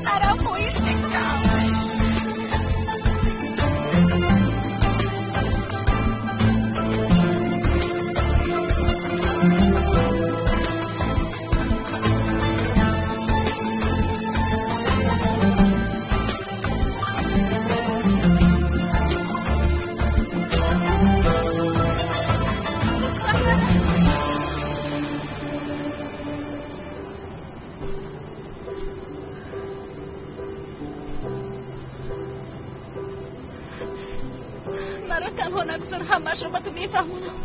Нарав, хоҳиш мекунам. Маро танҳо нагузор, ҳамаашро ба ту мефаҳмонам.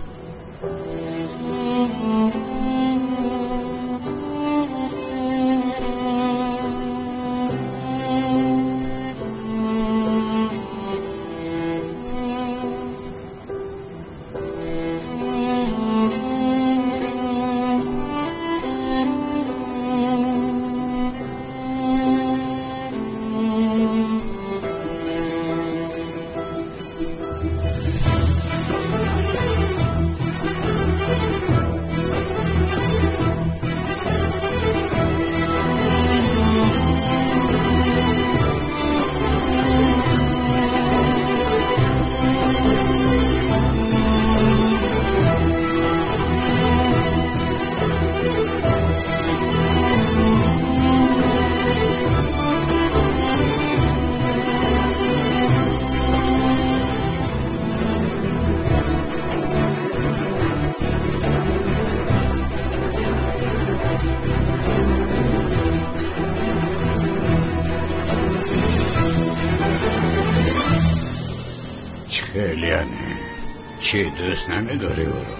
Чӣ дӯст намедорӣ ӯро?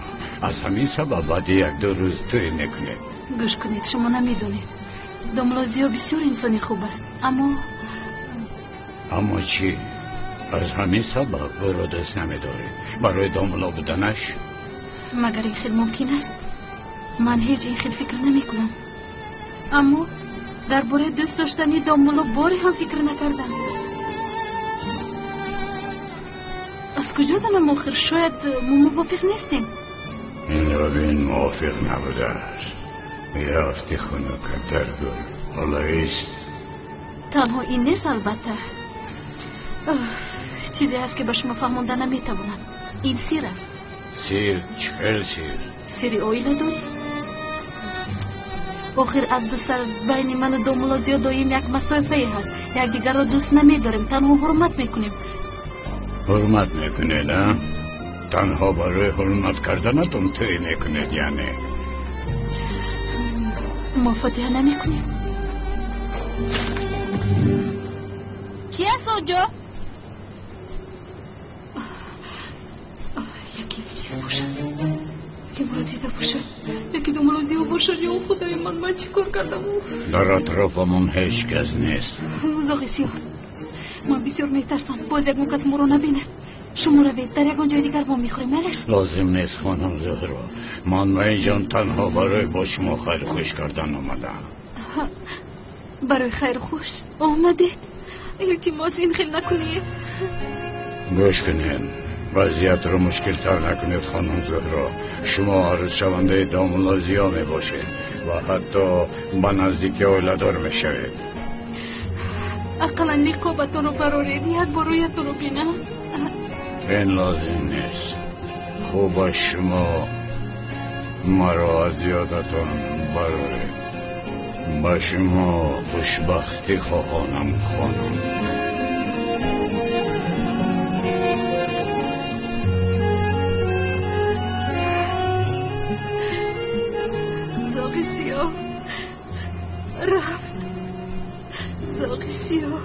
Аз ҳамин сабаб баъди як-ду рӯз тӯй мекунед. Гӯш кунед, шумо намедонед. Домулло Зиё бисёр инсони хуб аст, аммо Аммо чӣ? Аз ҳамин сабаб ӯро дӯст намедоред? Барои домулло буданаш? Магар ин хел мумкин аст? Ман ҳеҷ ин хел фикр намекунам. Аммо дар бораи дӯст доштани домулло боре ҳам фикр накардам. Аз куҷо донам охир? Шояд мо мувофиқ нестем. Инро бин, мувофиқ набудааст. Ёфти хунука дар гул. Ҳоло ист. Танҳо ин нест, албатта. Чизе ҳаст, ки ба шумо фаҳмонда наметавонам. Ин сир аст. Сир? Чӣ хел сир? Сири оиладорӣ. Охир аз ду сар байни ману домулло Зиё доим як масофае ҳаст. Якдигарро дӯст намедорем, танҳо ҳурмат мекунем. Ҳурмат мекунед, а? Танҳо барои ҳурмат карданатон тӯй мекунед, яъне? Мо фотиҳа намекунем. Ки аст онҷо? Яке Мелис бошад, яке маро дида бошад, яке домулло Зиё бошад. Ё худои ман, ман чӣ кор кардам? Дар атрофамон ҳеҷ кас нест. Зоғи сиёҳ, ман бисёр метарсам, боз ягон кас моро набинад. Шумо равед, дар ягон ҷои дигар мо мехӯрем, майлаш? Лозим нест, хонум Зуҳро. Ман ба инҷон танҳо барои бо шумо хайру хуш кардан омадам. Барои хайру хуш омадед? Илтимос, ин хел накунед. Гӯш кунед, вазъиятро мушкилтар накунед, хонум Зуҳро. Шумо арӯзшавандаи домулло Зиё мебошед ва ҳатто ба наздики оиладор мешавед. Ақаллан ниқобатонро бароред, як бор рӯятонро бинам. Ин лозим нест. Хубаш шумо маро аз ёдатон бароред. Ба шумо хушбахтӣ хоҳонам, хонум. Зоғи сиёҳ рафт. Зоғи сиёҳ.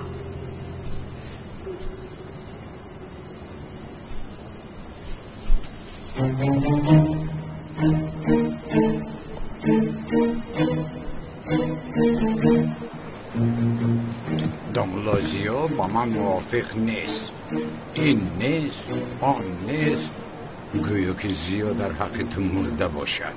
Домулло Зиё ба ман мувофиқ нест. Ин нест, он нест. Гӯё ки Зиё дар ҳаққи ту мурда бошад.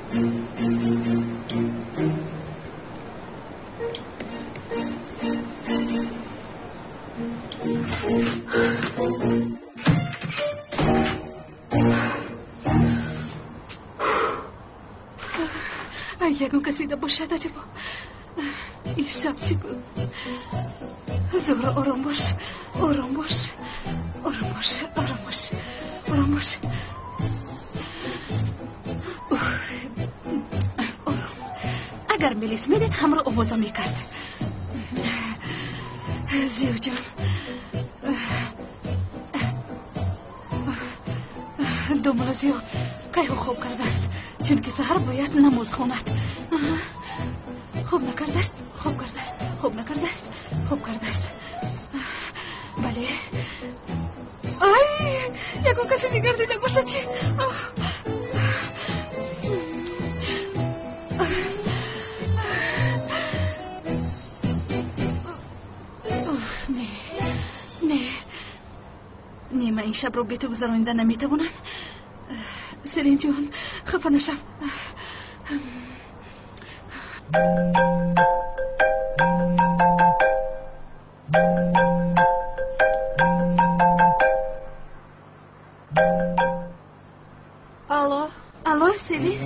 Ягон кас дида бошад, аҷабо. Ин шаб чӣ буд? Зуҳро, ором бош, ором бош, ором бош, ором бош, ором бош. Ором. Агар милис медид, ҳамро овоза мекард. Зиёҷон, домулло Зиё кайҳо хоб кардааст, чунки саҳар бояд намоз хонад. Хоб накардааст, хоб кардааст, хоб накардааст, хоб кардааст. Бале. Ай, ягон касе дигар дида бошад чи? Не, не, не, ман ин шабро бе ту гузаронида наметавонам. Селинҷон, хафа нашав. Алло. Алло, Селин.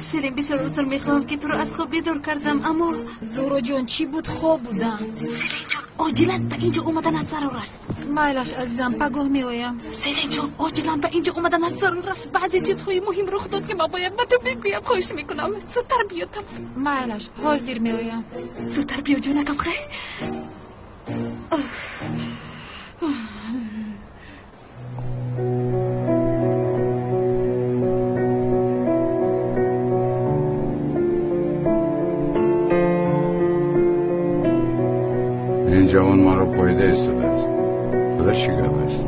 Селин, бисёр узр мехоҳам, ки туро аз хоб бедор кардам, аммо Зуҳроҷон, чӣ буд? Хоб будам. Селинҷон, оҷилан ба инҷо омаданат зарур аст. Майлаш, азизам, пагоҳ меоям. Селинҷон, оҷилан ба инҷо омаданат зарур аст. Баъзе чизҳои муҳим рух дод, ки ман бояд ба ту бигӯям. Хоҳиш мекунам, зудтар биё. Майлаш, ҳозир меоям. Зудтар биё, ҷонакам, хайр. Ин ҷавон маро поида истодааст. Худо чӣ гап аст?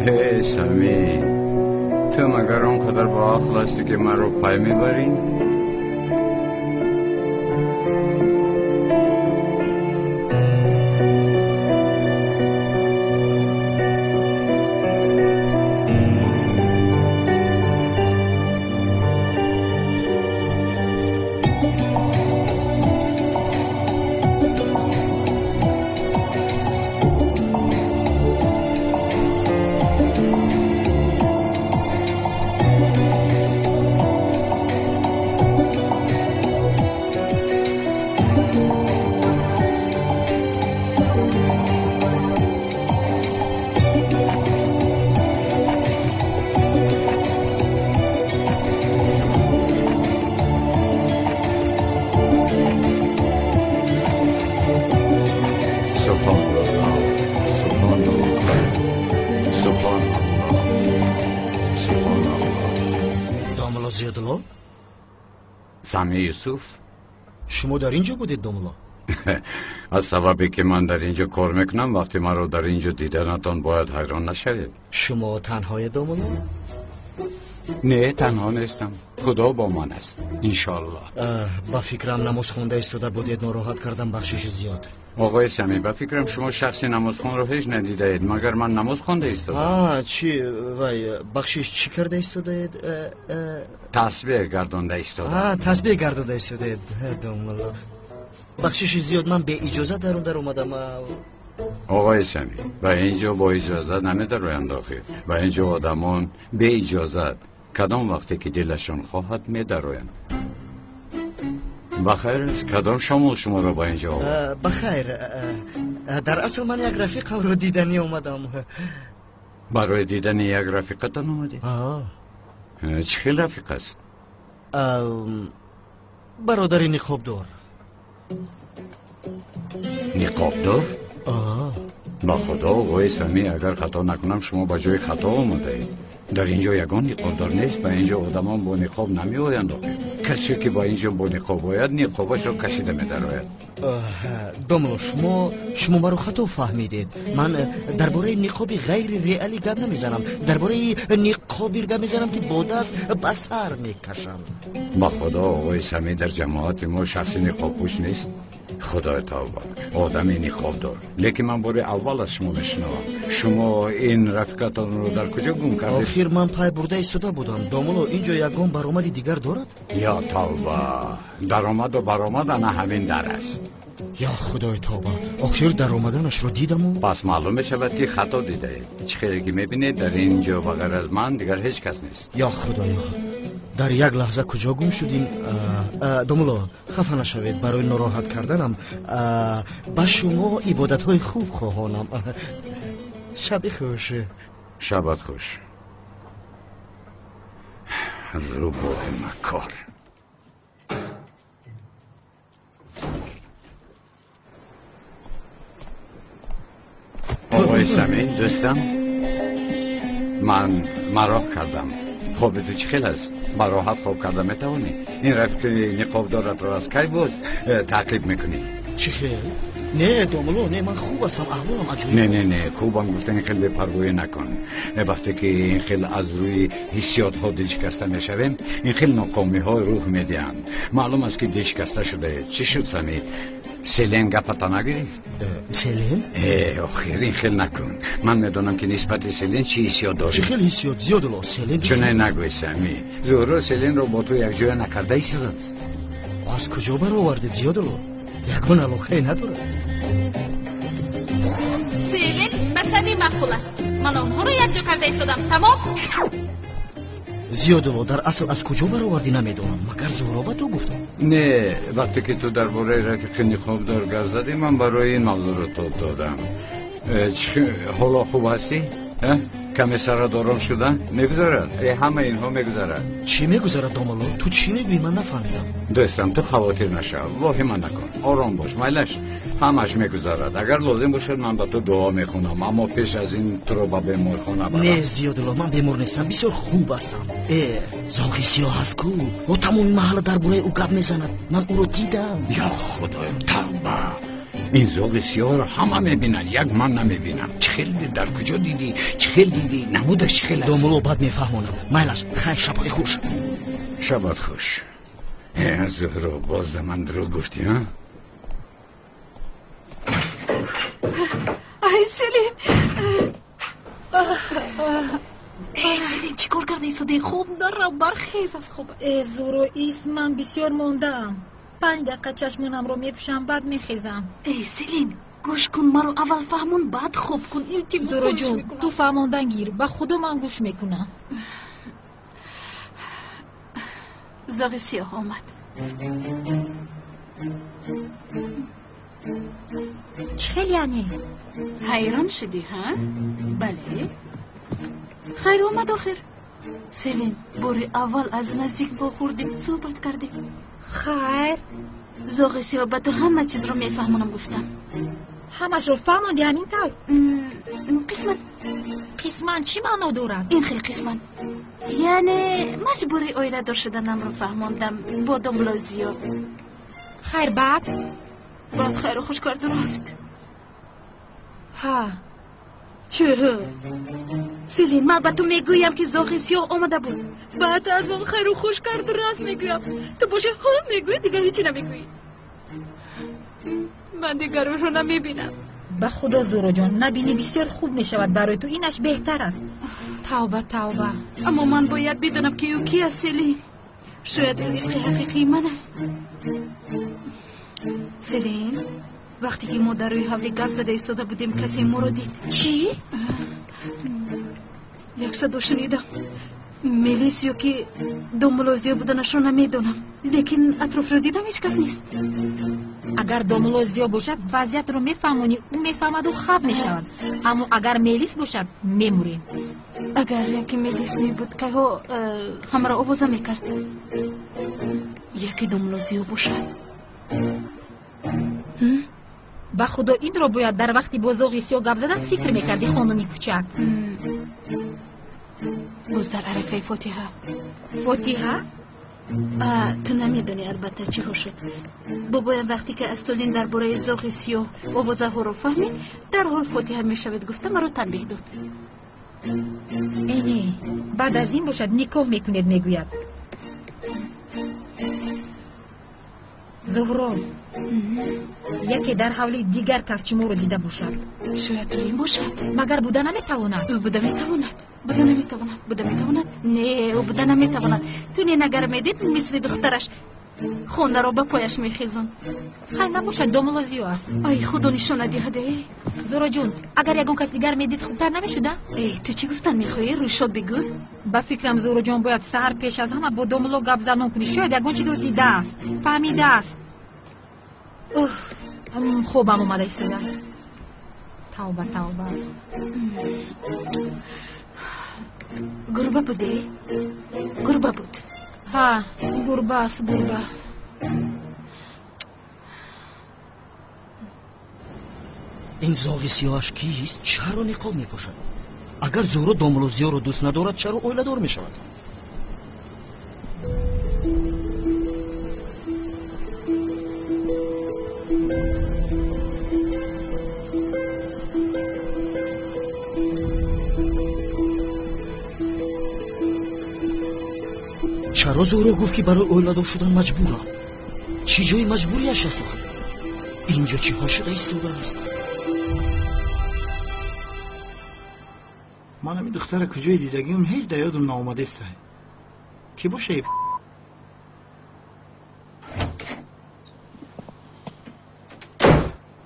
Эй Сами, ту магар он қадар бо ақл ҳастӣ, ки маро пай мебарӣ? Сами Юсуф, шумо дар ин ҷо будед, домулло? Аз сабабе ки ман дар ин ҷо кор мекунам, вақте маро дар ин ҷо диданатон бояд ҳайрон нашавед. Шумо танҳое, домулло? Не, танҳо нестам. Худо бо ман аст, иншоаллоҳ. Ба фикрам намоз хонда истода будед, нороҳат кардам, бахшиши зиёд. Оғои Сами, ба фикрам шумо шахси намозхонро ҳеҷ надидаед, магар ман намоз хонда истодам? Чи вай, бахшиш, чӣ карда истодаед? Тасбеҳ гардонда истодам. Тасбеҳ гардонда истодаед, домулло. Бахшиши зиёд, ман беиҷозат дар он дар омадам. Оғои Сами, ба ин ҷо бо иҷозат намедароянд охир. Ба ин ҷо одамон беиҷозат кадом вақте ки дилашон хоҳад медароянд. Бахайр, кадом шамол шуморо ба ин ҷо овард? Бахайр, дар асл ман як рафиқамро диданӣ омадам. Барои дидани як рафиқатон омадед? Чӣ хел рафиқ аст? Бародари ниқобдор. Ниқобдор? Ба худо, оғои Сами, агар хато накунам, шумо ба ҷои хато омадаед. Дар ин ҷо ягон ниқобдор нест. Ба ин ҷо одамон бо ниқоб намеоянд. Касе ки ба ин ҷо бо ниқоб ояд, ниқобашро кашида медарояд. Домулло, шумо маро хато фаҳмидед. Ман дар бораи ниқоби ғайри реалӣ гап намезанам, дар бораи ниқоби гап мезанам, ки бо даст ба сар мекашанд. Ба худо, оғои Сами, дар ҷамоати мо шахси ниқобпӯш нест. Худои тавба, одами ниқобдор. Лекин ман бори аввал аз шумо мешунавам. Шумо ин рафиқатонро дар куҷо гум кардед? Охир ман пай бурда истода будам. Домулло, ин ҷо ягон баромади дигар дорад? Ё тавба, даромаду баромад ана ҳамин дар аст. Ё худои тавба, охир дар омаданашро дидаму. Пас маълум мешавад ки хато дидаед. Чӣ хеле ки мебинед, дар ин ҷо ба ғайр аз ман дигар ҳеҷ кас нест. Ё худоё, дар як лаҳза куҷо гум шудим? Домулло, хафа нашавед барои нороҳат карданам. Ба шумо ибодатҳои хуб хоҳонам. Шаби хуш. Шабат хуш. Рӯбоҳи макор. Оғои Самин, дӯстам, ман мароқ кардам. Хоби ту чӣ хел аст? Ба роҳат хоб карда метавонӣ? Ин рафиқи ниқобдоратро аз кай боз таъқиб мекунӣ? Чӣ хел? Не, домулло, не, ман хуб ҳастам, аҳволам аҷоиб. Не, не, не, хубам гуфтан ин хел бепарвоӣ накун. Вақте ки ин хел аз рӯи ҳиссиётҳо дилшикаста мешавем, ин хел нокомиҳо рух медиҳанд. Маълум аст ки дилшикаста шудаед. Чӣ шуд, Самид? Селен гапата нагирифт? Селен? Охир, ин хел накун. Ман медонам ки нисбати Селен чӣ ҳиссиёт дорӣ. Чӣ хел ҳиссиёт? Зиёдулло, Селен чунин нагӯй, Сами. Зуҳро Селенро бо ту якҷоя накарда истодааст. Аз куҷо баровардед, Зиёдулло? Ягон алоқае надорад. Селен ба Сами маъқул аст. Ман онҳоро якҷо карда истодам. Тамом? Зиёдулло, дар асл аз куҷо баровардӣ намедонам. Магар Зуҳро ба ту гуфтам? Не, вақте ки ту дар бораи рафиқи ниқобдор гап задӣ, ман барои ин мавзӯъро тоб додам. Ҳоло хуб ҳастӣ? Каме сарадором шуда? Мегузарад? Ҳама инҳо мегузарад. Чӣ мегузарад, домулло? Ту чӣ мегӯӣ? Ман нафаҳмидам. Дӯстам, ту хавотир нашав, воҳима накун, ором бош, майлаш, ҳамаш мегузарад. Агар лозим бошад, ман ба ту дуо мехонам, аммо пеш аз ин туро ба беморхона барам. Не, Зиёдулло, ман бемор нестам, бисёр хуб ҳастам. Зоғи сиёҳ аст ку, ӯ тамоми маҳалла дар бораи ӯ гап мезанад. Ман ӯро дидам. Ё худоё, тавба! Ин зоғи сиёҳро ҳама мебинанд, як ман намебинам. Чӣ хел дар куҷо дидӣ? Чӣ хел дидӣ? Намудаш чӣ хел аст? Домулло, баъд мефаҳмонам. Майлаш, хайр, шабҳои хуш. Шабат хуш. Зуҳро, боз ба ман дурӯғ гуфтӣ, ҳа? Ай, Селин! Селин, чӣ кор карда истодаи? Хоб нарав, бархез аз хоб. Зуҳро, ис, ман бисёр мондаам. 5 дақиқа чашмонамро мепӯшам, баъд мехезам. Селин, гӯш кун, маро аввал фаҳмон, баъд хоб кун. Зуҳроҷон, ту фаҳмондан гир, ба худо ман гӯш мекунам. Зоғи сиёҳ омад. Чӣ хел яъне? Ҳайрон шудӣ, ҳа? Бале. Хайр омад охир. Селин, бори аввал аз наздик вохӯрдем, суҳбат кардем. Хайр. Зоғи сиёҳ ба ту ҳама чизро мефаҳмонам гуфтам. Ҳамашро фаҳмонди ҳамин тавр? Қисман. Қисман чӣ маъно дорад? Ин хел қисман. Яъне маҷбури оиладор шуданамро фаҳмондам бо домулло Зиё. Хайр, баъд? Баъд хайру хуш карду рафт. Ҳа. Чӣ? Селин, ман ба ту мегӯям ки зоғи сиёҳ омада буд. Баъд аз он хайру хуш карду рафт мегӯям. Ту боша ҳо мегӯӣ, дигар ҳечи намегӯӣ. Ман дигар ӯро намебинам. Ба худо, Зуҳроҷон, набинӣ бисёр хуб мешавад барои ту, инаш беҳтар аст. Тавба, тавба. Аммо ман бояд бидонам ки ӯ ки аст, Селин. Шояд ӯ ишқи ҳақиқии ман аст. Селин, вақте ки мо дар рӯи ҳавлӣ гап зада истода будем, касе моро дид. Чӣ? Як садо шунидам. Мелис ё ки домулло Зиё буданашро намедонам, лекин атрофро дидам, ҳеҷ кас нест. Агар домулло Зиё бошад, вазъиятро мефаҳмонӣ, ӯ мефаҳмаду хаф мешавад. Аммо агар Мелис бошад, мемурем. Агар яке Мелис мебуд, кайҳо ҳамаро овоза мекард. Яке домулло Зиё бошад. Ба худо, инро бояд дар вақти бо зоғи сиёҳ гап задан фикр мекардӣ, хонуми кӯчак. Боз дар арафаи фотиҳа. Фотиҳа? Ту намедонӣ албатта чӣ ҳо шуд. Бобоям вақте ки аз Толин дар бораи зоғи сиёҳ овозаҳоро фаҳмид, дарҳол фотиҳа мешавед гуфта маро танбеҳ дод. Э не, баъд аз ин бошад никоҳ мекунед мегӯяд. Зуҳро, яке дар ҳавлии дигар кас шуморо дида бошад. Шояд Толин бошад. Магар буда наметавонад? Ӯ буда метавонад. Буда наметавонад. Буда метавонад. Не, ӯ буда наметавонад. Ту не нагар медид мисли духтараш. Хонаро ба пояш мехезам. Хай набошад, домулло Зиё аст. Ай, худо нишона диҳад, э. Зуҳроҷон, агар ягон кас дигар медид, хубтар намешуда? Э, ту чӣ гуфтан мехоҳӣ? Рӯйшод бигӯ. Ба фикрам, Зуҳроҷон, бояд саҳар пеш аз ҳама бо домулло гап занон кунӣ. Шояд ягон чизро дидааст, фаҳмидааст. Уф, хобам омада истодааст. Тавба, тавба. Гурба буде? Гурба буд. Ҳа, гурба аст, гурба. Ин зоғи сиёҳаш кист? Чаро ниқоб мепӯшад? Агар Зуҳро домулло Зиёро дӯст надорад, чаро оиладор мешавад? Чаро Зуҳро гуфт, ки барои оиладор шудан маҷбурам? Чӣ ҷои маҷбурияш аст охир? Инҷо чиҳо шуда истодааст? Ман ҳамин духтара куҷои дидагиам ҳеҷ дар ёдам наомадеста. Кӣ боша?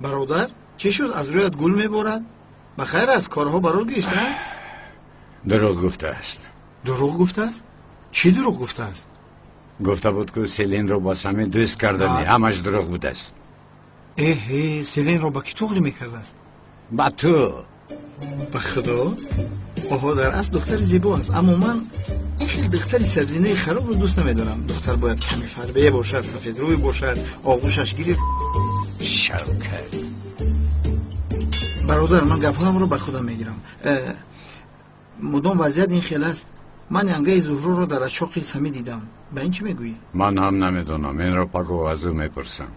Бародар, чӣ шуд? Аз рӯят гул меборад? Ба хайр аст, корҳо барор гирифта? Дурӯғ гуфтааст. Дурӯғ гуфтааст? Чӣ дурӯғ гуфтааст? Гуфта буд, ки Селинро ба Сами дӯст кардани, ҳамаш дурӯғ будааст. Эҳе, Селинро ба кӣ туғрӣ мекардааст? Ба ту. Ба худо? Оҳо, дар асл духтари зебо аст, аммо ман ин хел духтари сабзинаи харобро дӯст намедорам. Духтар бояд каме фарбе бошад, сафедрӯй бошад, оғӯшаш гирифт. Шавкат. Бародар, ман гапҳоямро ба худам мегирам. Мудом вазъият ин хел аст. Ман янгаи Зуҳроро дар ашоқи Сами дидам. Ба ин чӣ мегӯӣ? Ман ҳам намедонам. Инро паго аз ӯ мепурсам.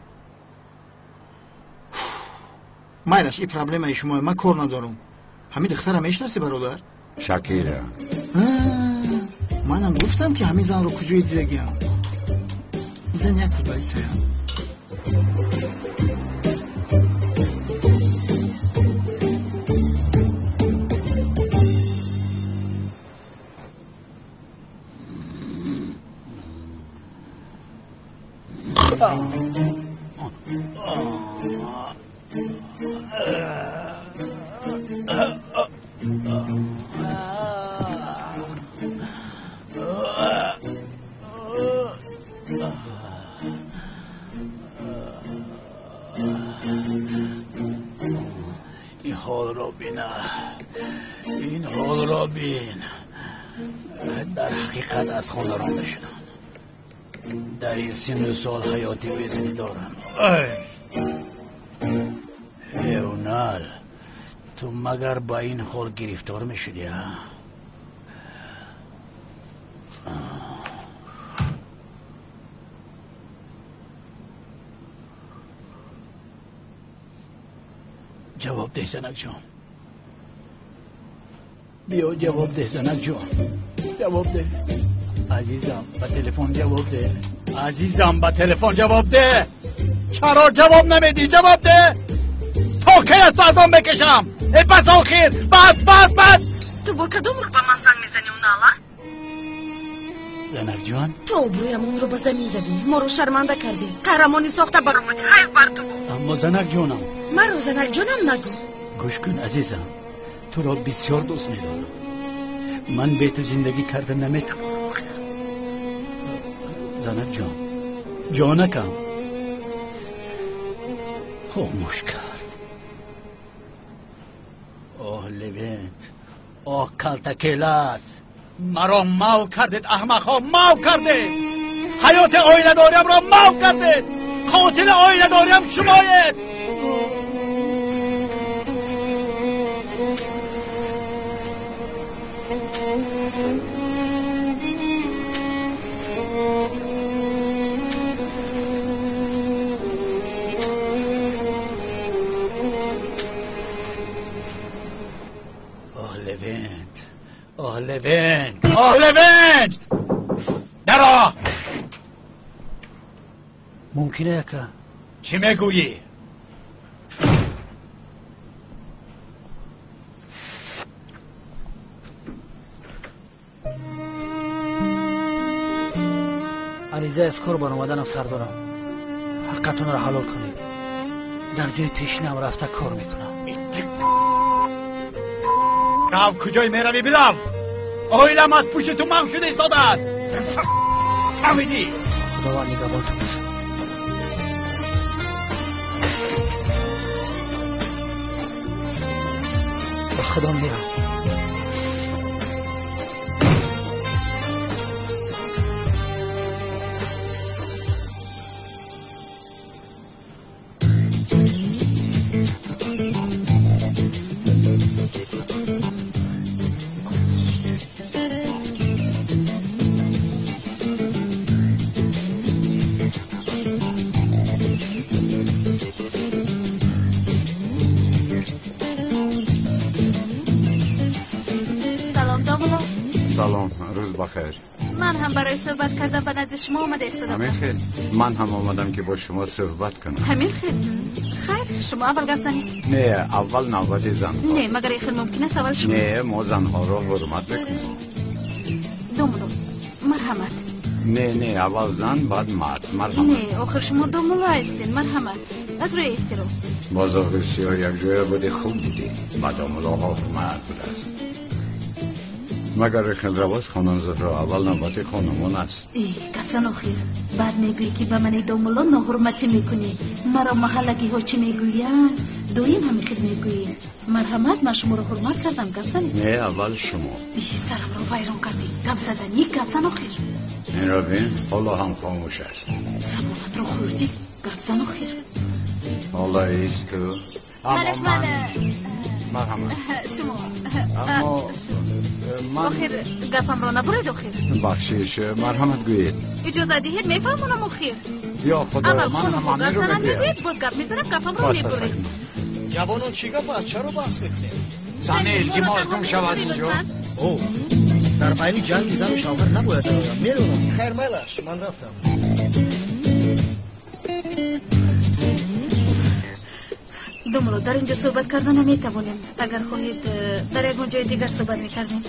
Майлаш, ин проблемаи шумое, ман кор надорам. Ҳамин духтара мешиносӣ, бародар? Шакира. Манам гуфтам, ки ҳамин занро куҷое дидагиам. Ин зан як футболистая. Ин ҳолро бина, ин ҳолро бин. Дар ҳақиқат аз хона ронда шудам. Дар ин синну сол ҳаёти безанӣ дорам. Эунал, ту магар ба ин ҳол гирифтор мешудӣ, а? Ҷавоб деҳ, занакҷон. Биё, ҷавоб деҳ, занакҷон, ҷавоб деҳ. Азизам, ба телефон ҷавоб деҳ. Азизам, ба телефон ҷавоб деҳ. Чаро ҷавоб намедиҳӣ? Ҷавоб деҳ. То кай аз ту азоб мекашам? Э, бас, охир, бас, бас, бас. Ту бо кадом рӯ ба ман занг мезанӣ, Унала? Занакҷон, ту обрӯямонро ба замин задӣ, моро шарманда кардӣ, қаҳрамони сохта баромадӣ. Ҳайф бар ту буд. Аммо, занакҷонам. Маро занакҷонам нагӯ. Гӯш кун, азизам, туро бисёр дӯст медорам. Ман бе ту зиндагӣ карда наметавонам. Занакҷон, ҷонакам. Хомӯш кард. Оҳ, Левент, оҳ, калтакелас, маро мав кардед, аҳмақҳо, мав кардед. Ҳаёти оиладориамро мав кардед. Қотили оиладориам шумоед. آه لوند، آه لوند، آه لوند، درا. ممکنه اکا؟ چی میگویی؟ Ариза аз кор баромаданам сар дорам. Ҳаққатонро ҳалол кунед. Дар ҷои пешинам рафта кор мекунам. Рав, куҷой меравӣ, бирав. Оилам аз пушти ту манг шуда истодааст. Фаҳмидӣ? Худованд нигаҳбонтон бошад. Ба Худо мерам. من هم برای صحبت کردن به نزد شما آمده ایستادم. همین خیر. من هم آمدم که با شما صحبت کنم. همین خیر. خیر، شما اول گپ زنید. نه، اول نوبت زنها. نه، مگر این خیلی ممکن است اول شما؟ نه، ما زنها را حرمت میکنیم. دوملو، مرحمت. نه نه، اول زن بعد مرد. مرحمت. نه، آخر شما دوملو هستین. مرحمت. از روی احترام. با زاغ سیاه یک جای بودی، خوب بودی. با دوملوها مرد بوده است. مگر خیلی رواز خانم زهرا، اول نوبت خانمان است. ای گپ آخر. بعد میگویی که به من دوملا ناحرمتی میکنی. مرا محلگی ها چی میگویند؟ دویم همین خیلی میگویی. مرحمت، من شما رو حرمت کردم. گپ زنید. نه، اول شما. ای سرم رو ویران کردی. گپ زدنی، گپ زن آخر. این را بین، حالا هم خاموش است. زبانت رو خوردی. گپ زن آخر. حالا ایست تو. مالش من مرحمت. شما اما من آخر گپم را نبرید آخر. بخشش، مرحمت گویید. اجازه دهید میفهمونم آخر. یا خدا، من هم همین رو میگویم. باز گپ میزنم، گپم رو میبرید. جوانان چی گپ است؟ چرا بحث میکنید؟ زنه التماس گم شود اینجا. او در بین جنگ زن و شوهر نباید دارم. میرونم. خیر میلش، من رفتم. دوملو، در اینجا صحبت کردن نمیتوانیم. اگر خواهید در یک جای دیگر صحبت میکردیم.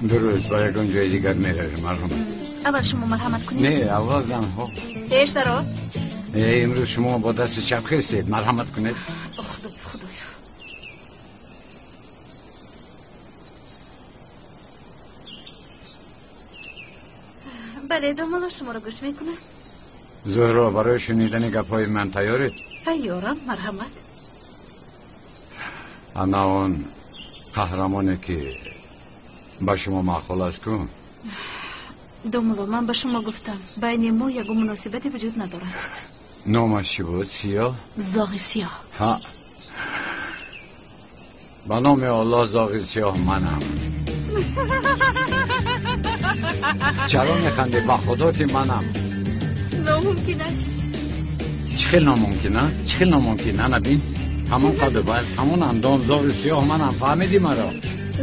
درست، با یک جای دیگر میرویم. مرحمت. اول شما مرحمت کنید. نه، اول زنها. پیش درو. امروز شما با دست چپ خیستید. مرحمت کنید. خدا خدایا. بله دوملو، شما رو گوش میکنم. زهرا، برای شنیدن گپای من تیارید؟ تیارم، مرحمت. انا اون قهرمانه که با شما معقول است کن. دوملو، من به شما گفتم بین ما یک مناسبتی وجود ندارد. نامش چی بود؟ سیاه؟ زاغ سیاه. ها، به نام الله، زاغ سیاه منم. چرا میخندی؟ با خدا که منم. ناممکن است. چه خیلی ناممکنه؟ چه خیلی ناممکنه؟ نبین همون قد و بست، همون اندام، زاغ سیاه منم. فهمیدی مرا؟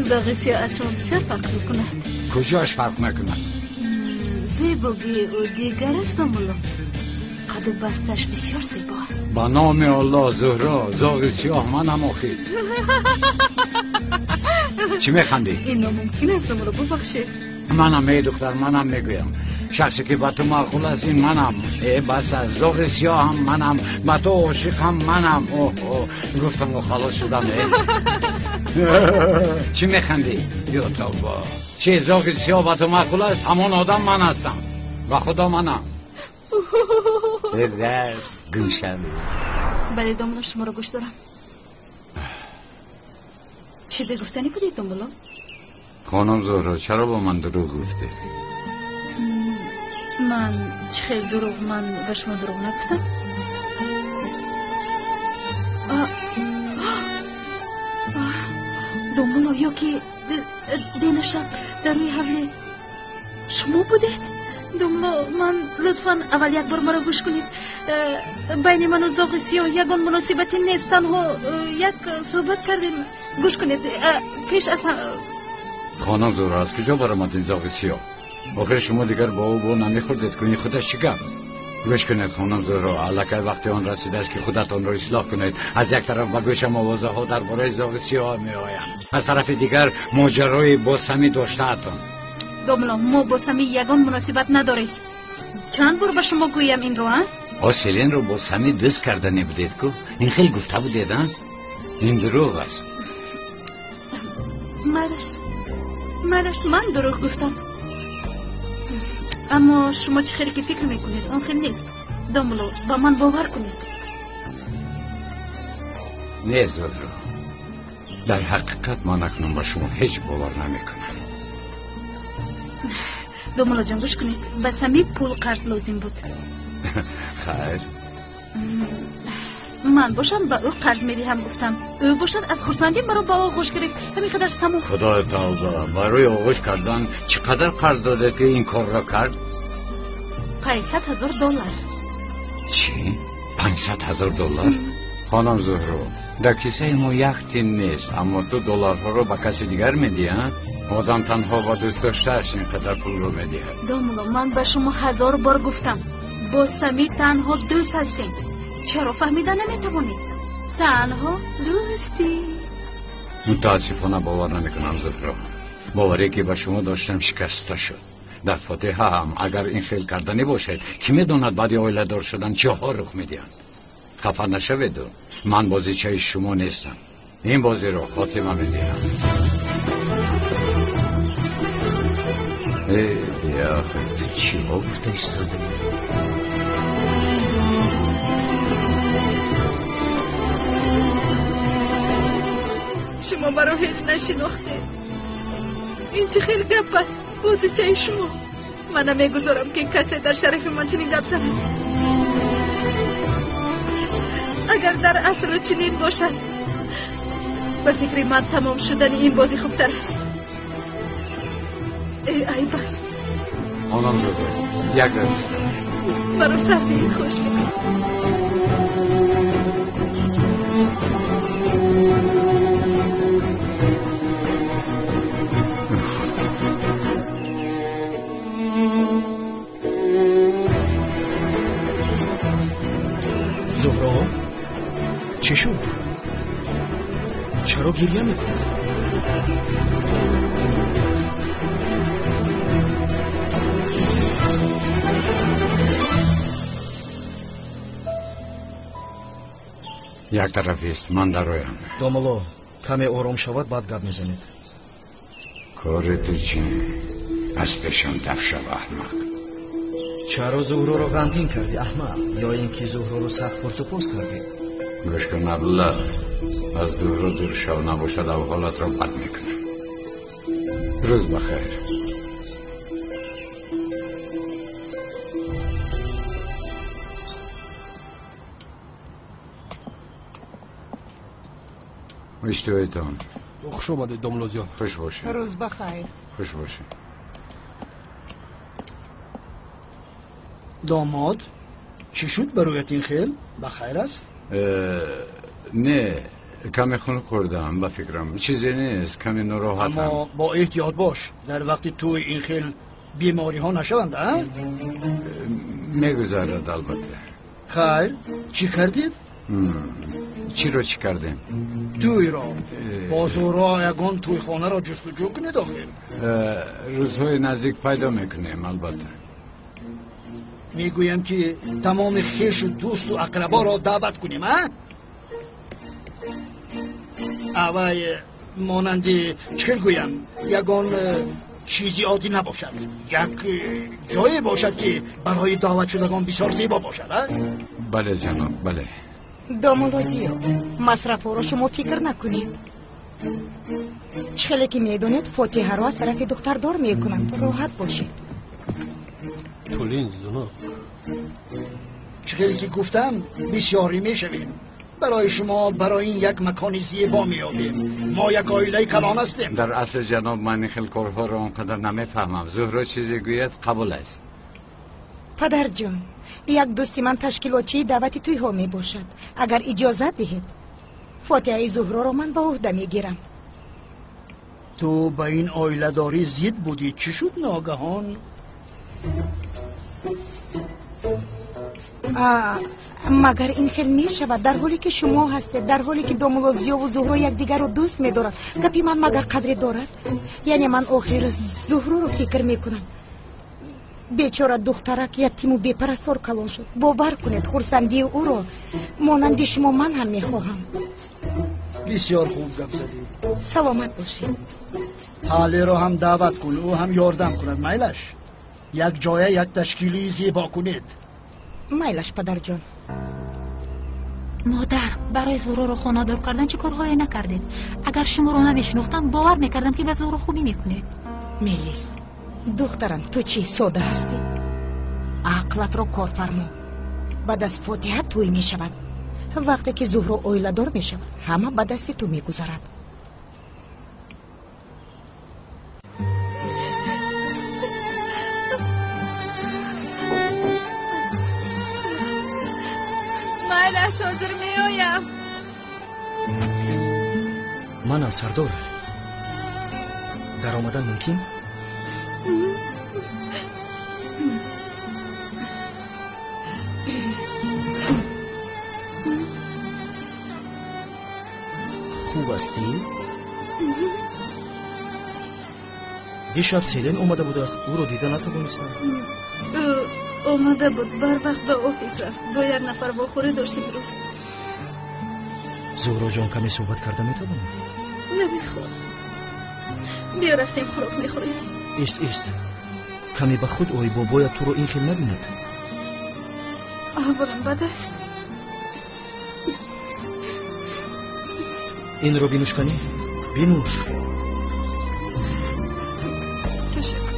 زاغ سیاه از شما بسیار فرق میکند. کجاش فرق میکند؟ زیبایی او دیگر است دوملو. قد و بستش بسیار زیبا است. با نام الله زهرا، زاغ سیاه منم آخر. چی میخندی؟ این ناممکن است دوملو، ببخشید. منم ای دختر، منم میگویم. شخصی که با تو معقول است این منم. ای بس از زاغ سیاه هم منم، با تو عاشق هم منم. اوه اوه، گفتم و خلاص شدم. چی میخندی؟ یا توبه. چه زاغ سیاه با تو معقول است؟ همان آدم من هستم. با خدا منم. گوشم. بله دوملو، شما رو گوش دارم. چیزی گفتنی بودی دوملو؟ خانم زهرا، چرا با من دروغ گفتی؟ من چه خیلی دروغ؟ من به شما دروغ نگفتم. دوملو، یا که دین شب در روی حوله شما بودید؟ دوملو، من لطفا اول یک بار مرا گوش کنید. بین من و زاغ سیاه یگان مناسبتی نیست. تنها یک صحبت کردیم. گوش کنید پیش از خانم زهرا، از کجا برآمد این زاغ سیاه؟ آخر شما دیگر با او بو نمیخوردید. کنی خودش چی گپ؟ گوش کنید خانم زهرا، الکی وقتی آن رسیده است که خودتان را اصلاح کنید. از یک طرف به گوشم آوازه ها درباره زاغ سیاه می آیند، از طرف دیگر ماجرای با سمی داشته‌تان. دوملو، ما با سمی یگان مناسبت نداریم. Чанд бор ба шумо гӯям инро, а? О, Селинро бо Сами дӯст кардане будед ку? Ин хел гуфта будед, а? Ин дурӯғ аст. Майлаш, майлаш, ман дурӯғ гуфтам. Аммо шумо чӣ хеле ки фикр мекунед, он хел нест. Домулло, ба ман бовар кунед. Не, Зуҳро, дар ҳақиқат ман акнун ба шумо ҳеҷ бовар намекунам. Домуллоҷон, гӯш кунед, ба Сами пул қарз лозим буд. Хайр. Ман бошам ба ӯ қарз медиҳам гуфтам. Ӯ бошад аз хурсандӣ маро ба оғӯш гирифт. Ҳамин қадар тамом. Худои тавба, барои оғӯш кардан чӣ қадар қарз додед ки ин корро кард? 500 000 доллар. Чӣ? 500 000 доллар? Хонум Зуҳро, дар кисаи мо як тин нест, аммо ту долларҳоро ба каси дигар медиҳӣ, а? Одам танҳо ба дӯст доштааш ин қадар пулро медиҳад. Домулло, ман ба шумо ҳазор бор гуфтам, бо Сами танҳо дӯст ҳастем. Чаро фаҳмида наметавонед? Танҳо дӯстӣ. Мутаассифона бовар намекунам, Зуҳро. Боваре ки ба шумо доштам шикаста шуд. Дар фотиҳа ҳам агар ин хел карданӣ бошед, кӣ медонад баъди оиладор шудан чиҳо рух медиҳанд. Хафа нашаведу, ман бозичаи шумо нестам. Ин бозиро хотима медиҳам. Э, биёхир, ту чиҳо гуфта истодаӣ? Шумо маро ҳеҷ нашинохтед. Ин чӣ хел гап аст? Бозичаи шумо. Ман намегузорам ки касе дар шарафи ман чунин гап занад. Агар дар асл чунин бошад, ба фикри ман тамом шудани ин бозӣ хубтар аст. Э, айб аст. Хонум Зуҳро, як дақиқа. Маро сардии хуш мекунад. Зуҳро, чӣ шуд? Чаро гирья мекунӣ? Як тараф ист, ман дароям. Домулло, каме ором шавад, баъд гап мезанед. Кори ту чӣ? Аз пешам даф шав, аҳмақ. Чаро Зуҳроро ғамгин кардӣ, аҳмақ? Ё ин ки Зуҳроро сахт пурсупос кардӣ? Гӯш кун, Абдулла, аз Зуҳро дур шав, набошад авҳолатро бад мекунам. Рӯз бахайр. Иштиҳоятон. Хуш омадед, домулло Зиё. Хуш бошед. Рӯз бахайр. Хуш бошед. Домод, чӣ шуд бароят ин хел? Ба хайр аст? Не, каме хун хӯрдам, ба фикрам чизе нест, каме нороҳатам. Аммо бо эҳтиёт бош, дар вақти тӯй ин хел бемориҳо нашаванд, а? Мегузарад, албатта. Хайр, чӣ кардед? Чиро чӣ кардем? Тӯйро. Бо Зуҳро ягон тӯйхонаро ҷустуҷӯ кунед охир. Рӯзҳои наздик пайдо мекунем, албатта. Мегӯям ки тамоми хешу дӯсту ақраборо даъват кунем, а? Авай монанди чӣ хел гӯям, ягон чизи оддӣ набошад, як ҷое бошад ки барои даъватшудагон бисёр зебо бошад, а? Бале, ҷаноб, бале. Домулло Зиё, масрафҳоро шумо фикр накунед. Чӣ хеле ки медонед, фотиҳаро аз тарафи духтардор мекунанд. Роҳат бошед. Тулин зунок. Чӣ хеле ки гуфтам, бисёрӣ мешавем. Барои шумо барои ин як макони зебо меёбем. Мо як оилаи калон ҳастем. Дар асл, ҷаноб, ман ин хел корҳоро он қадар намефаҳмам. Зуҳро чизе гӯяд, қабул аст. Падарҷон, як дӯсти ман ташкилотчии даъвати тӯйҳо мебошад. Агар иҷозат диҳед, фотиҳаи Зуҳроро ман ба ӯҳда мегирам. Ту ба ин оиладорӣ зид будӣ, чӣ шуд ногаҳон? Магар ин хел мешавад, дар ҳоле ки шумо ҳастед, дар ҳоле ки домулло Зиёву Зуҳро якдигарро дӯст медоранд? Гапи ман магар қадре дорад? Яъне ман охир Зуҳроро фикр мекунам. Бечора духтарак ятиму бепарастор калон шуд. Бовар кунед, хурсандии ӯро монанди шумо ман ҳам мехоҳам. Бисёр хуб гап задӣ. Саломат бошед. Ҳалиро ҳам даъват кун, ӯ ҳам ёрдам кунад. Майлаш, як ҷоя як ташкили зебо кунед. Майлаш, падарҷон. Модар, барои Зуҳроро хонадор кардан чӣ корҳое накардед? Агар шуморо намешинохтам, бовар мекардам, ки ба Зуҳро хубӣ мекунед. Мелис, духтарам, ту чӣ сода ҳастӣ? Ақлатро кор фармо. Баъд аз фотиҳа тӯй мешавад. Вақте ки Зуҳро оиладор мешавад, ҳама ба дасти ту мегузарад. Майлаш, ҳозир меоям. Манам сардор. Даромадан мумкин? Хуб ҳастӣ? Дишаб Селен омада будааст, ӯро дида натавонистам. Ӯ омада буд, барвақт ба офис рафт. Бо як нафар вохӯрӣ дошт имрӯз. Зуҳроҷон, каме суҳбат карда метавонем? Намехоҳам. Биё рафтем хӯрок мехӯрем. Ист, ист, каме ба худ ой, бобоят туро ин хел набинад. Аҳволам бад аст. Инро бинӯш, кани, бинӯш. Ташаккур.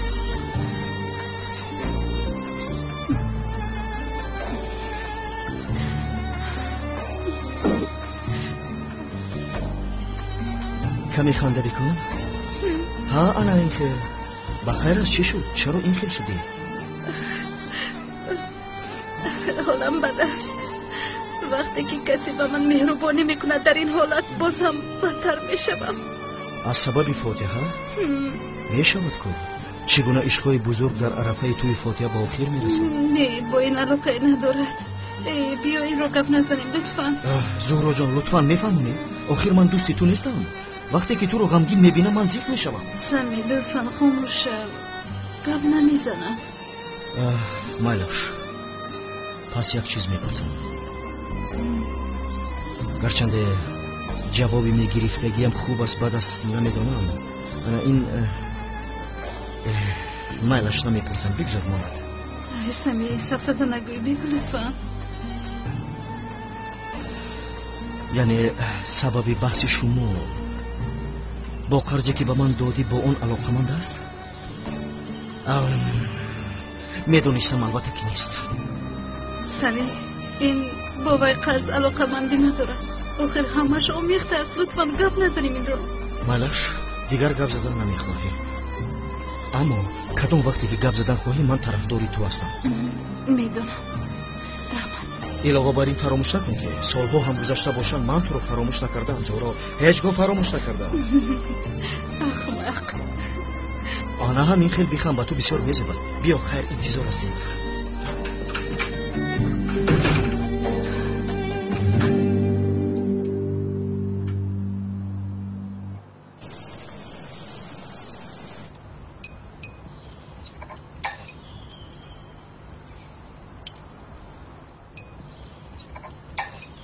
Каме ханда бикун. Ҳа, ана ин хел. Ба хайр аст, чӣ шуд? Чаро ин хел шудӣ? Ҳолам бад аст. Вақте ки касе ба ман меҳрубонӣ мекунад, дар ин ҳолат боз ҳам бадтар мешавам. Аз сабаби фотиҳа? Мешавад ку? Чӣ гуна ишқҳои бузург дар арафаи тӯи фотиҳа ба охир мерасад? Не, бо ин алоқае надорад. Биё инро гап назанем, лутфан. Зуҳроҷон, лутфан мефаҳмонӣ? Охир ман дӯсти ту нестам. Вақте ки туро ғамгин мебинам, ман зиқ мешавам. Сами, лутфан хомӯш шав. Гап намезанам. Майлаш, пас як чиз мепурсам. Гарчанде ҷавоби мегирифтагиам хуб аст, бад аст, намедонам. Ана ин майлаш, намепурсам, бигзор монад. Сами, сафсата нагӯй, бигӯ лутфан. Яъне сабаби баҳси шумо бо қарзе ки ба ман додӣ, бо он алоқаманд аст? Медонистам, албатта ки нест. Сами, ин бо вай қарз алоқамандӣ надорад. Охир ҳамаш омехта аст. Лутфан гап назанем инро. Майлаш, дигар гап задан намехоҳӣ. Аммо кадом вақте ки гап задан хоҳӣ, ман тарафдори ту ҳастам. Медонам. Раҳмат. Илова бар ин фаромӯш накун, ки солҳо ҳам гузашта бошанд, ман туро фаромӯш накардаам, Зуҳро. Ҳеҷ гоҳ фаромӯш накардаам. Ахмақ. Ана ҳам ин хел бихан, ба ту бисёр мезебад. Биё, хайр, интизор ҳастем.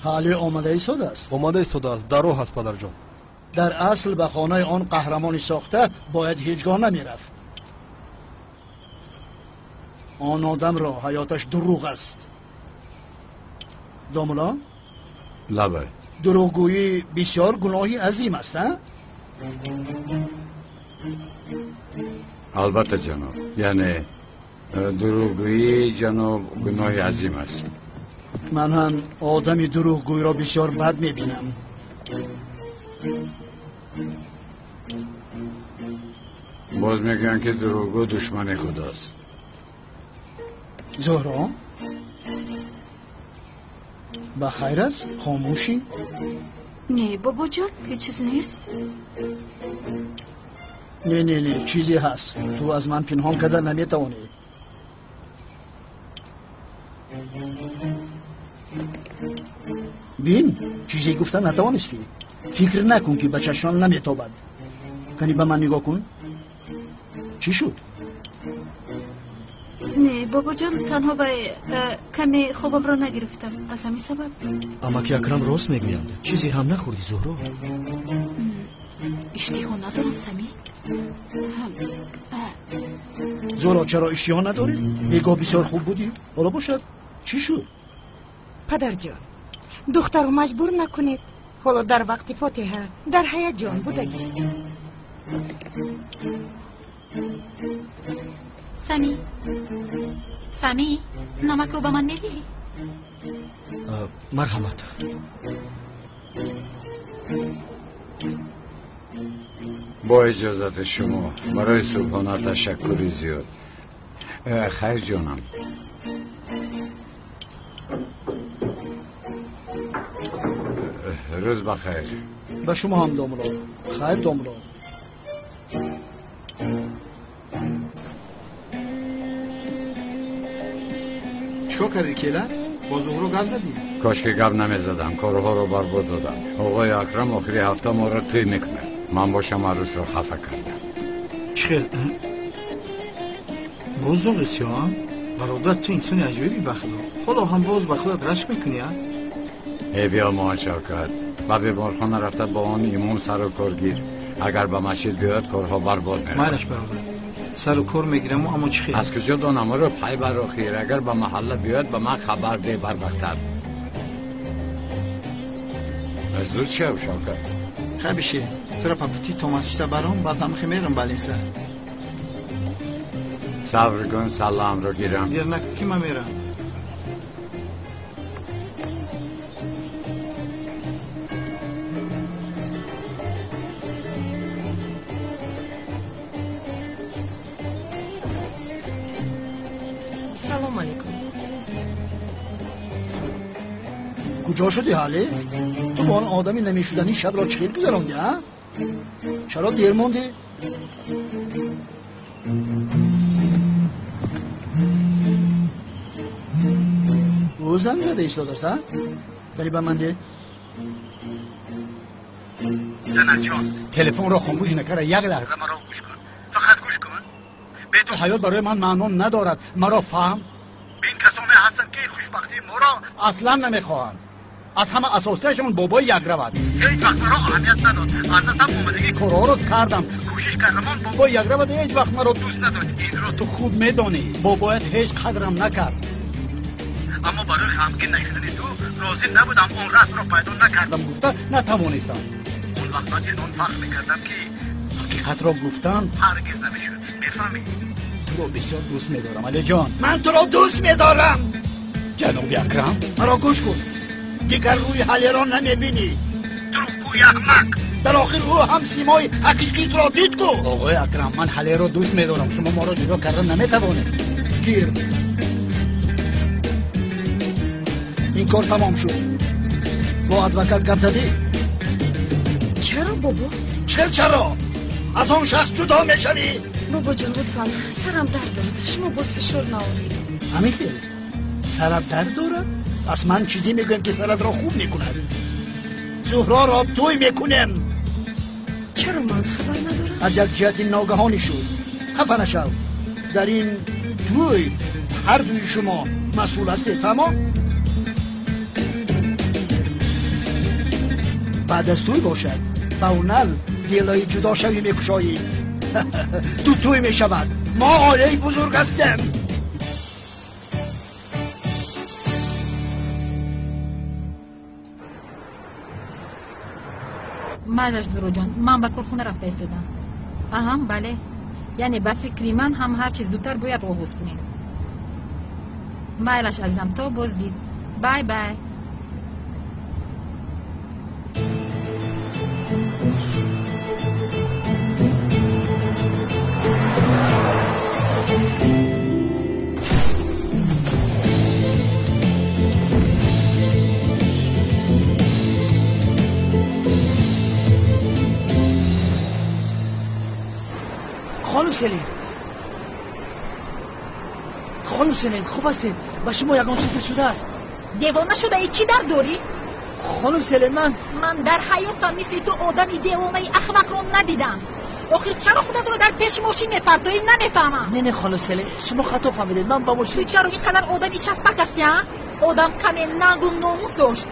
Ҳали омада истодааст? Омада истодааст, дар роҳ аст, падарҷон. Дар асл ба хонаи он қаҳрамони сохта бояд ҳеҷ гоҳ намерафт. Он одамро ҳаёташ дурӯғ аст. Домуло? Лабай. Дурӯғгӯӣ бисёр гуноҳи азим аст, а? Албатта, ҷаноб. Яъне дурӯғгӯӣ, ҷаноб, гуноҳи азим аст. Ман ҳам одами дурӯғгӯйро бисёр бад мебинам. Боз мегӯянд, ки дурӯғгӯ душмани худост. Зуҳро, ба хайр аст? Хомӯшӣ? Не, бобоҷон, ҳеҷ чиз нест. Не, не, не, чизе ҳаст. Ту аз ман пинҳон карда наметавонӣ. Бин, чизе гуфта натавонистӣ. Фикр накун, ки ба чашмам наметобад. Кани ба ман нигоҳ кун. Чӣ шуд? Не, бобоҷон, танҳо каме хобамро нагирифтам. Аз ҳамин сабаб. Амаки Акрам рост мегӯянд. Чизе ҳам нахӯрдӣ, Зуҳро? Иштиҳо надорам, Самӣ. Зуҳро, чаро иштиҳо надорӣ? Бегоҳ бисёр хуб будӣ. Ҳоло бошад, чӣ шуд? Падарҷон, духтарро маҷбур накунед. Ҳоло дар вақти фотиҳа дар ҳаяҷон будагист. Самӣ, Самӣ, намакро ба ман медиҳӣ? Марҳамат. Бо иҷозати шумо барои субҳона ташаккури зиёд. Хайр ҷонам. Рӯз бахайр. Ба шумо ҳам, домулло. Хайр, домулло. Чикор кардӣ, Келас? Бо Зуҳро гап задӣ? Кошки гап намезадам, корҳоро барбод додам. Оғои Акрам охири ҳафта моро тӯй мекунад. Ман бошам арӯсро хафа кардам. Чӣ хел? Боз зоғи сиёҳам? Бародар, ту инсони аҷоибӣ, ба худо. Ҳоло ҳам боз ба худат рашк мекунӣ, а? Э, биё моҳ Шавкат. Ба беморхона рафта бо он имом сару кор гир. Агар ба масҷид биёяд, корҳо барбод меравад. Майлаш, бародар. Сару кор мегираму, аммо чӣ хел? Аз куҷо донам, ӯро пай бар охир. Агар ба маҳалла биёяд, ба ман хабар деҳ барвақттар. Зуд шав, Шавкат. Хай биши, тура па пути то масҷида баром, баъд ҳамхе мерам балинса. Сабр кун, саламро гирам. Дер накун ки ман мерам. Салом алейкум. Куҷо шудӣ, ҳале? Ту бо он одами намешуданӣ шабро чӣ хел гузарондӣ, а? Чаро дер мондӣ? Ӯ занг зада истодааст, а? Вале ба ман де. Занакҷон, телефонро хомӯш накарда як лаҳза маро гӯш кун. Фақат гӯш кун. Бе ту ҳаёт барои ман маъно надорад. Маро фаҳм. Бин касоне ҳастанд ки хушбахтии моро аслан намехоҳанд. Аз ҳама асосияшон бобои як равад. Ҳеҷ вақт маро аҳамият надод. Аз дастам омадагии корҳоро кардам. Кӯшиш кардам, он бобои як равад ҳеҷ вақт маро дӯст надошт. Инро ту хуб медонӣ. Бобоят ҳеҷ қадрам накард. Аммо барои ғамгин нашудани ту розӣ набудам. Он расмро пайдо накардам, гуфта натавонистам. Он вақт ман чунон фахр мекардам ки ҳақиқатро гуфтан ҳаргиз намешуд. Мефаҳмӣ? Туро бисёр дӯст медорам, Алиҷон. Ман туро дӯст медорам. Ҷаноби Акрам, маро гӯш кун. Дигар рӯи ҳалеро намебинӣ. Дурӯғгӯи аҳмақ. Дар охир ӯ ҳам симои ҳақиқитро дид ку. Оғои Акрам, ман ҳалеро дӯст медорам. Шумо моро ҷудо карда наметавонед. Гир. Ин кор тамом шуд. Бо адвокат гап задӣ? Чаро, бобо? Чӣ чаро? Аз он шахс ҷудо мешавӣ. Бобоҷон, лутфан, сарам дард дорад. Шумо боз фишор наоред. Ҳамин хел? Сарат дард дорад? Пас ман чизе мегӯям ки саратро хуб мекунад. Зуҳроро тӯй мекунем. Чаро ман хабар надорам? Аз як ҷиҳати ногаҳонӣ шуд. Хафа нашав. Дар ин тӯй ҳар дуи шумо масъул ҳастед, фаҳмо? Баъд аз тӯй бошад, ба унал делои ҷудошавӣ мекушоӣ. Ду тӯй мешавад. Мо оилаи бузург ҳастем. Майлаш, Зуҳроҷон, ман ба корхона рафта истодам. Аҳам, бале. Яъне ба фикри ман ҳам ҳарчи зудтар бояд оғоз кунем. Майлаш, азизам, то боздид. Бай бай. خانم سلیم، خانم سلیم، خوب هستید؟ با شما یگان چیز نشده است؟ دیوانه شده ای؟ چی در داری؟ خانم سلیم، من در حیاتم مثل تو آدم دیوانه احمق رو ندیدم. Охир чаро худатро дар пеши мошин мепартоӣ? Намефаҳмам. Не, не, хонум Селин, шумо хато фаҳмидед. Ман ба мошин. Ту чаро ин қадар одами часпак ҳастӣ, а? Одам каме нангу номус дошт.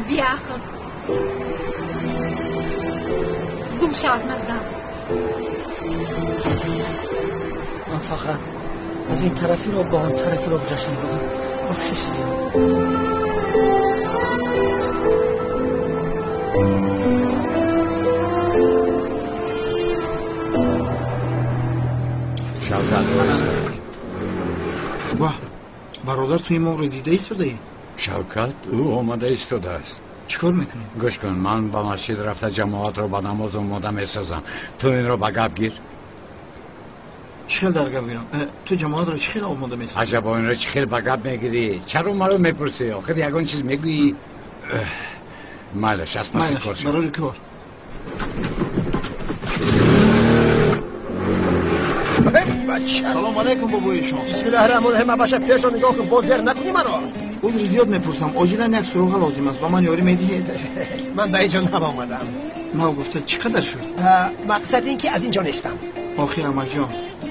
Беақл. Гум шав аз наздам. Ман фақат аз ин тарафи ро ба он тарафи ро гузаштан будам. Бахшиш зиёд. Шавкат, ваҳ, бародар, ту имомро дида истодаӣ? Шавкат, ӯ омада истодааст. Чӣ кор мекунӣ? Гӯш кун, ман ба масҷид рафта ҷамоатро ба намоз омода месозам. Ту инро ба гап гир. Чӣ хел дар гап гирам? Ту ҷамоатро чӣ хел омода месозӣ? Аҷаб, инро чӣ хел ба гап мегирӣ? Чаро маро мепурсӣ? Охир ягон чиз мегӯӣ. Майлаш, аз паси кор шав. Барори кор. Салом алайкум, бобои шумо. Бисмиллаҳи раҳмони раҳим. Абаша, пешро нигоҳ кун, боз зер накунӣ маро. Узри зиёд мепурсам, оҷилан як суроға лозим аст, ба ман ёрӣ медиҳед? Ман ба ин ҷо нав омадам. Нав гуфта чӣ қадар шуд? Мақсад ин ки аз ин ҷо нестам. Охир амакҷон,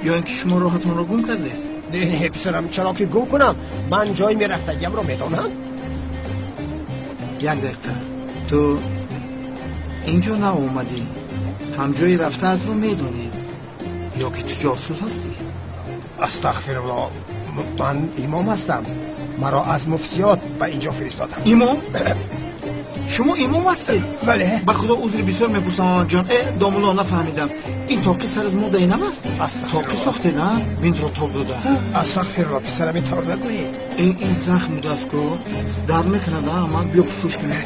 ё ин ки шумо роҳатонро гум кардед? Не, не, писарам, чаро ки гум кунам? Ман ҷои мерафтагиамро медонам. Як дақиқа, ту ин ҷо нав омадӣ, ҳам ҷои рафтаатро медонӣ, ё ки ту ҷосус ҳастӣ? Астағфируллоҳ, ман имом ҳастам. Маро аз муфтиёт ба ин ҷо фиристоданд. Имом? Шумо имом ҳастед? Бале. Ба худо узри бисёр мепурсам, амакҷон. Домулло, нафаҳмидам. Ин тоқи сарат модаи нав аст? Тоқи сохтед, а? Бинтро тоб дода. Астағфируллоҳ, писарам, ин тор нагӯед. Ин захм будааст ку? Дард мекунад, а? Амак, биё пуфуш кунем.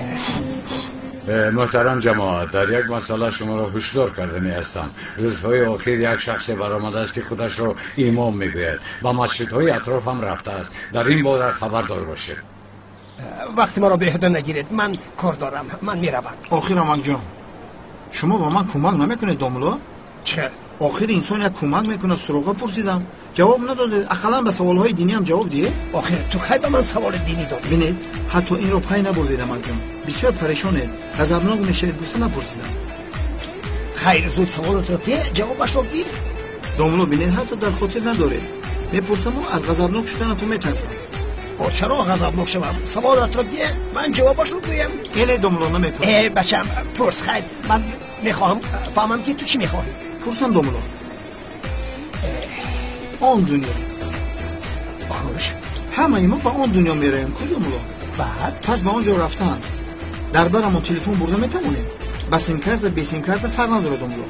Муҳтарам ҷамоат, дар як масъала шуморо ҳушдор кардани ҳастам. Рӯзҳои охир як шахсе баромадааст, ки худашро имом мегӯяд. Ба масҷидҳои атроф ҳам рафтааст. Дар ин бора хабардор бошед. Вақти маро беҳуда нагиред, ман кор дорам, ман меравам. Охир амакҷон, шумо ба ман кӯмак намекунед, домулло? Чӣ? Охир инсон як кӯмак мекунад. Суроға пурсидам, ҷавоб надодед. Ақаллан ба саволҳои диниам ҷавоб диҳед. Охир ту кай ба ман саволи динӣ додӣ? Бинед, ҳатто инро пай набурдед, амакҷон. Бисёр парешонед, ғазабнок мешавед, гуфта напурсидам. Хайр, зуд саволатро деҳ, ҷавобашро гир. Домулло, бинед, ҳатто дар хотир надоред. Мепурсаму аз ғазабнок шуданатон метарсам. Чаро ғазабнок шавам? Саволатро деҳ, ман ҷавобашро гӯям. Эле, домулло, намепурсам. Бачам, пурс. Хайр, ман мехоҳам фаҳмам, ки ту чӣ мехоҳӣ. Пурсам, домулло. Он дунё. Хуш. Ҳамаи мо ба он дунё меравем, ку, домулло? Баъд? Пас ба он ҷо рафтан дар барамон телефон бурда метавонем? Ба симкарта, бе симкарта фарқ надорад, домулло.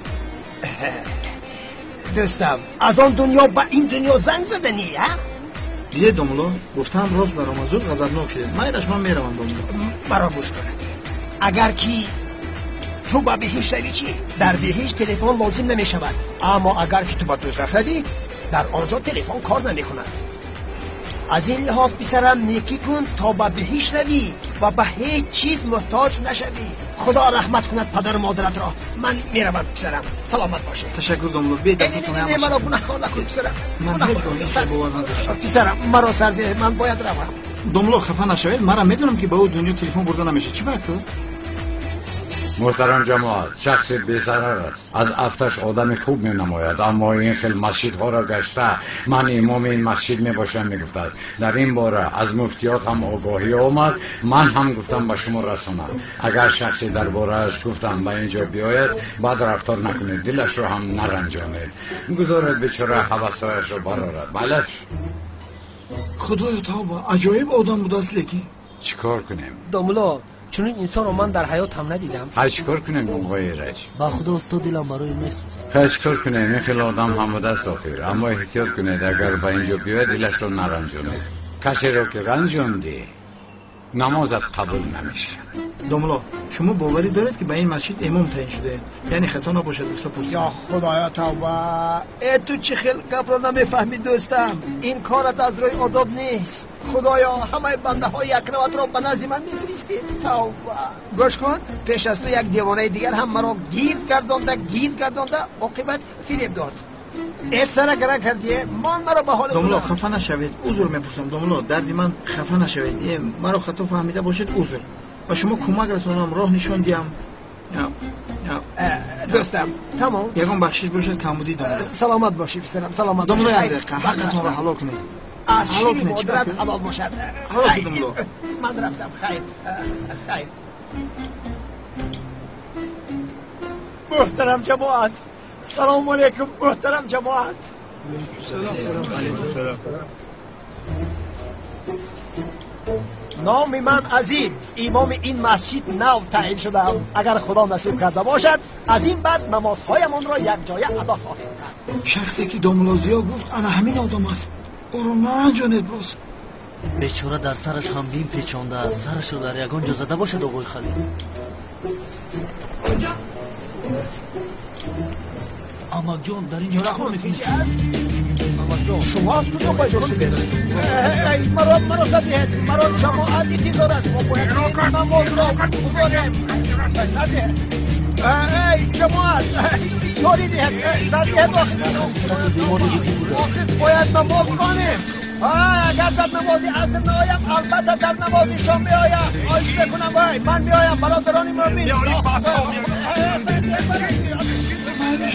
Дӯстам, аз он дунё ба ин дунё занг заданӣ, а? Дидед, домулло, гуфтаам рост баромад, зуд ғазабнок шудед. Майлаш, ман меравам, домулло. Маро гӯш кун. Агар ки ту ба биҳишт равӣ чӣ? Дар биҳишт телефон лозим намешавад. Аммо агар ки ту ба дӯзах равӣ, дар он ҷо телефон кор намекунад. Аз ин лиҳоз, писарам, некӣ кун то ба биҳишт равӣ ва ба ҳеҷ чиз муҳтоҷ нашавӣ. Худо раҳмат кунад падару модаратро. Ман меравам, писарам, саломат бошед. Ташаккур, домулло. Бе дастатон ҳама. Маро гунаҳкор накун, писарам. Ман ҳеҷ гоҳ ин хел бовар надоштам. Писарам, маро сар деҳ, ман бояд равам. Домулло, хафа нашавед, манам медонам, ки ба ӯ дунё телефон бурда намешавад. Чӣ баку? Муҳтарам ҷамоат, шахси безарар аст. Аз афташ одами хуб менамояд, аммо ин хел масҷидҳоро гашта ман имоми ин масҷид мебошам мегуфтад. Дар ин бора аз муфтиёт ҳам огоҳӣ омад, ман ҳам гуфтам ба шумо расонам. Агар шахсе дар борааш гуфтам ба ин ҷо биёяд, бад рафтор накунед, дилашро ҳам наранҷонед. Гузоред бечора ҳавасҳояшро барорад. Майлаш? Худоё тавба, аҷоиб одам будааст, лекин. Чӣ кор кунем? Домулло, чунин инсонро ман дар ҳаётам надидам. Хай, чӣ кор кунем, оғои Эраҷ? Ба худо, устод, дилам барои месӯзад. Хай, чӣ кор кунем? Ин хел одам ҳам будааст охир. Аммо эҳтиёт кунед, агар ба ин ҷо биёяд, дилашро наранҷонед. Касеро ки ранҷондӣ, намозат қабул намешавад. Домулло, шумо боварӣ доред, ки ба ин масҷид имом таъин шудаед? Яъне хато набошад гуфта пурсидам. Ё худоё тавба, ту чӣ хел гапро намефаҳмӣ, дӯстам? Ин корат аз рӯи одоб нест. Худоё, ҳамаи бандаҳои якраватро ба назди ман мефиристед. Тавба. Гӯш кун, пеш аз ту як девонаи дигар ҳам маро гирд гардонда, гирд гардонда, оқибат фиреб дод. Сара гара кардие, мон маро ба ҳоли Домулло, хафа нашавед, узр мепурсам, домулло, дарди ман хафа нашавед. Маро хато фаҳмида бошед, узр. Ба шумо кӯмак расонам, роҳ нишон диҳам. Дӯстам, тамом. Ягон бахшиш бошад, камбудӣ домло. Саломат бошӣ, писарам, саломат. Домло, як дақиқа, ҳаққатонро ҳалол кунед. Аз шири модарат ҳалол бошад. Ҳалол кун, домло. Ман рафтам, хайр, хайр. Муҳтарам ҷамоат, салому алайкум, муҳтарам ҷамоат. Номи ман Азим, имоми ин масҷид нав таъин шудаам. Агар Худо насиб карда бошад, аз ин баъд намозҳоямонро якҷоя адо хоҳем кард. Шахсе ки домло Зиё гуфт, ана ҳамин одам аст. Ӯро наранҷонед боз. Бечора дар сараш ҳам бим печондааст. Сарашро дар ягон ҷо зада бошад, оғои Халил. Амакҷон, дар ин ҷо чӣ кор мекунед? Шумо аз куҷо пайдо шудед? Маро задиҳед, маро ҷамоат интизор аст. Мо бояд намозро гузорем. Задиҳед. Эй ҷамоат, ёрӣ диҳед, задиҳед. Охир бояд намоз хонем. Агар дар намози аср наоям, албатта дар намози шом меоям. Хоҳиш мекунам, вай ман меоям, бародарони мӯмин.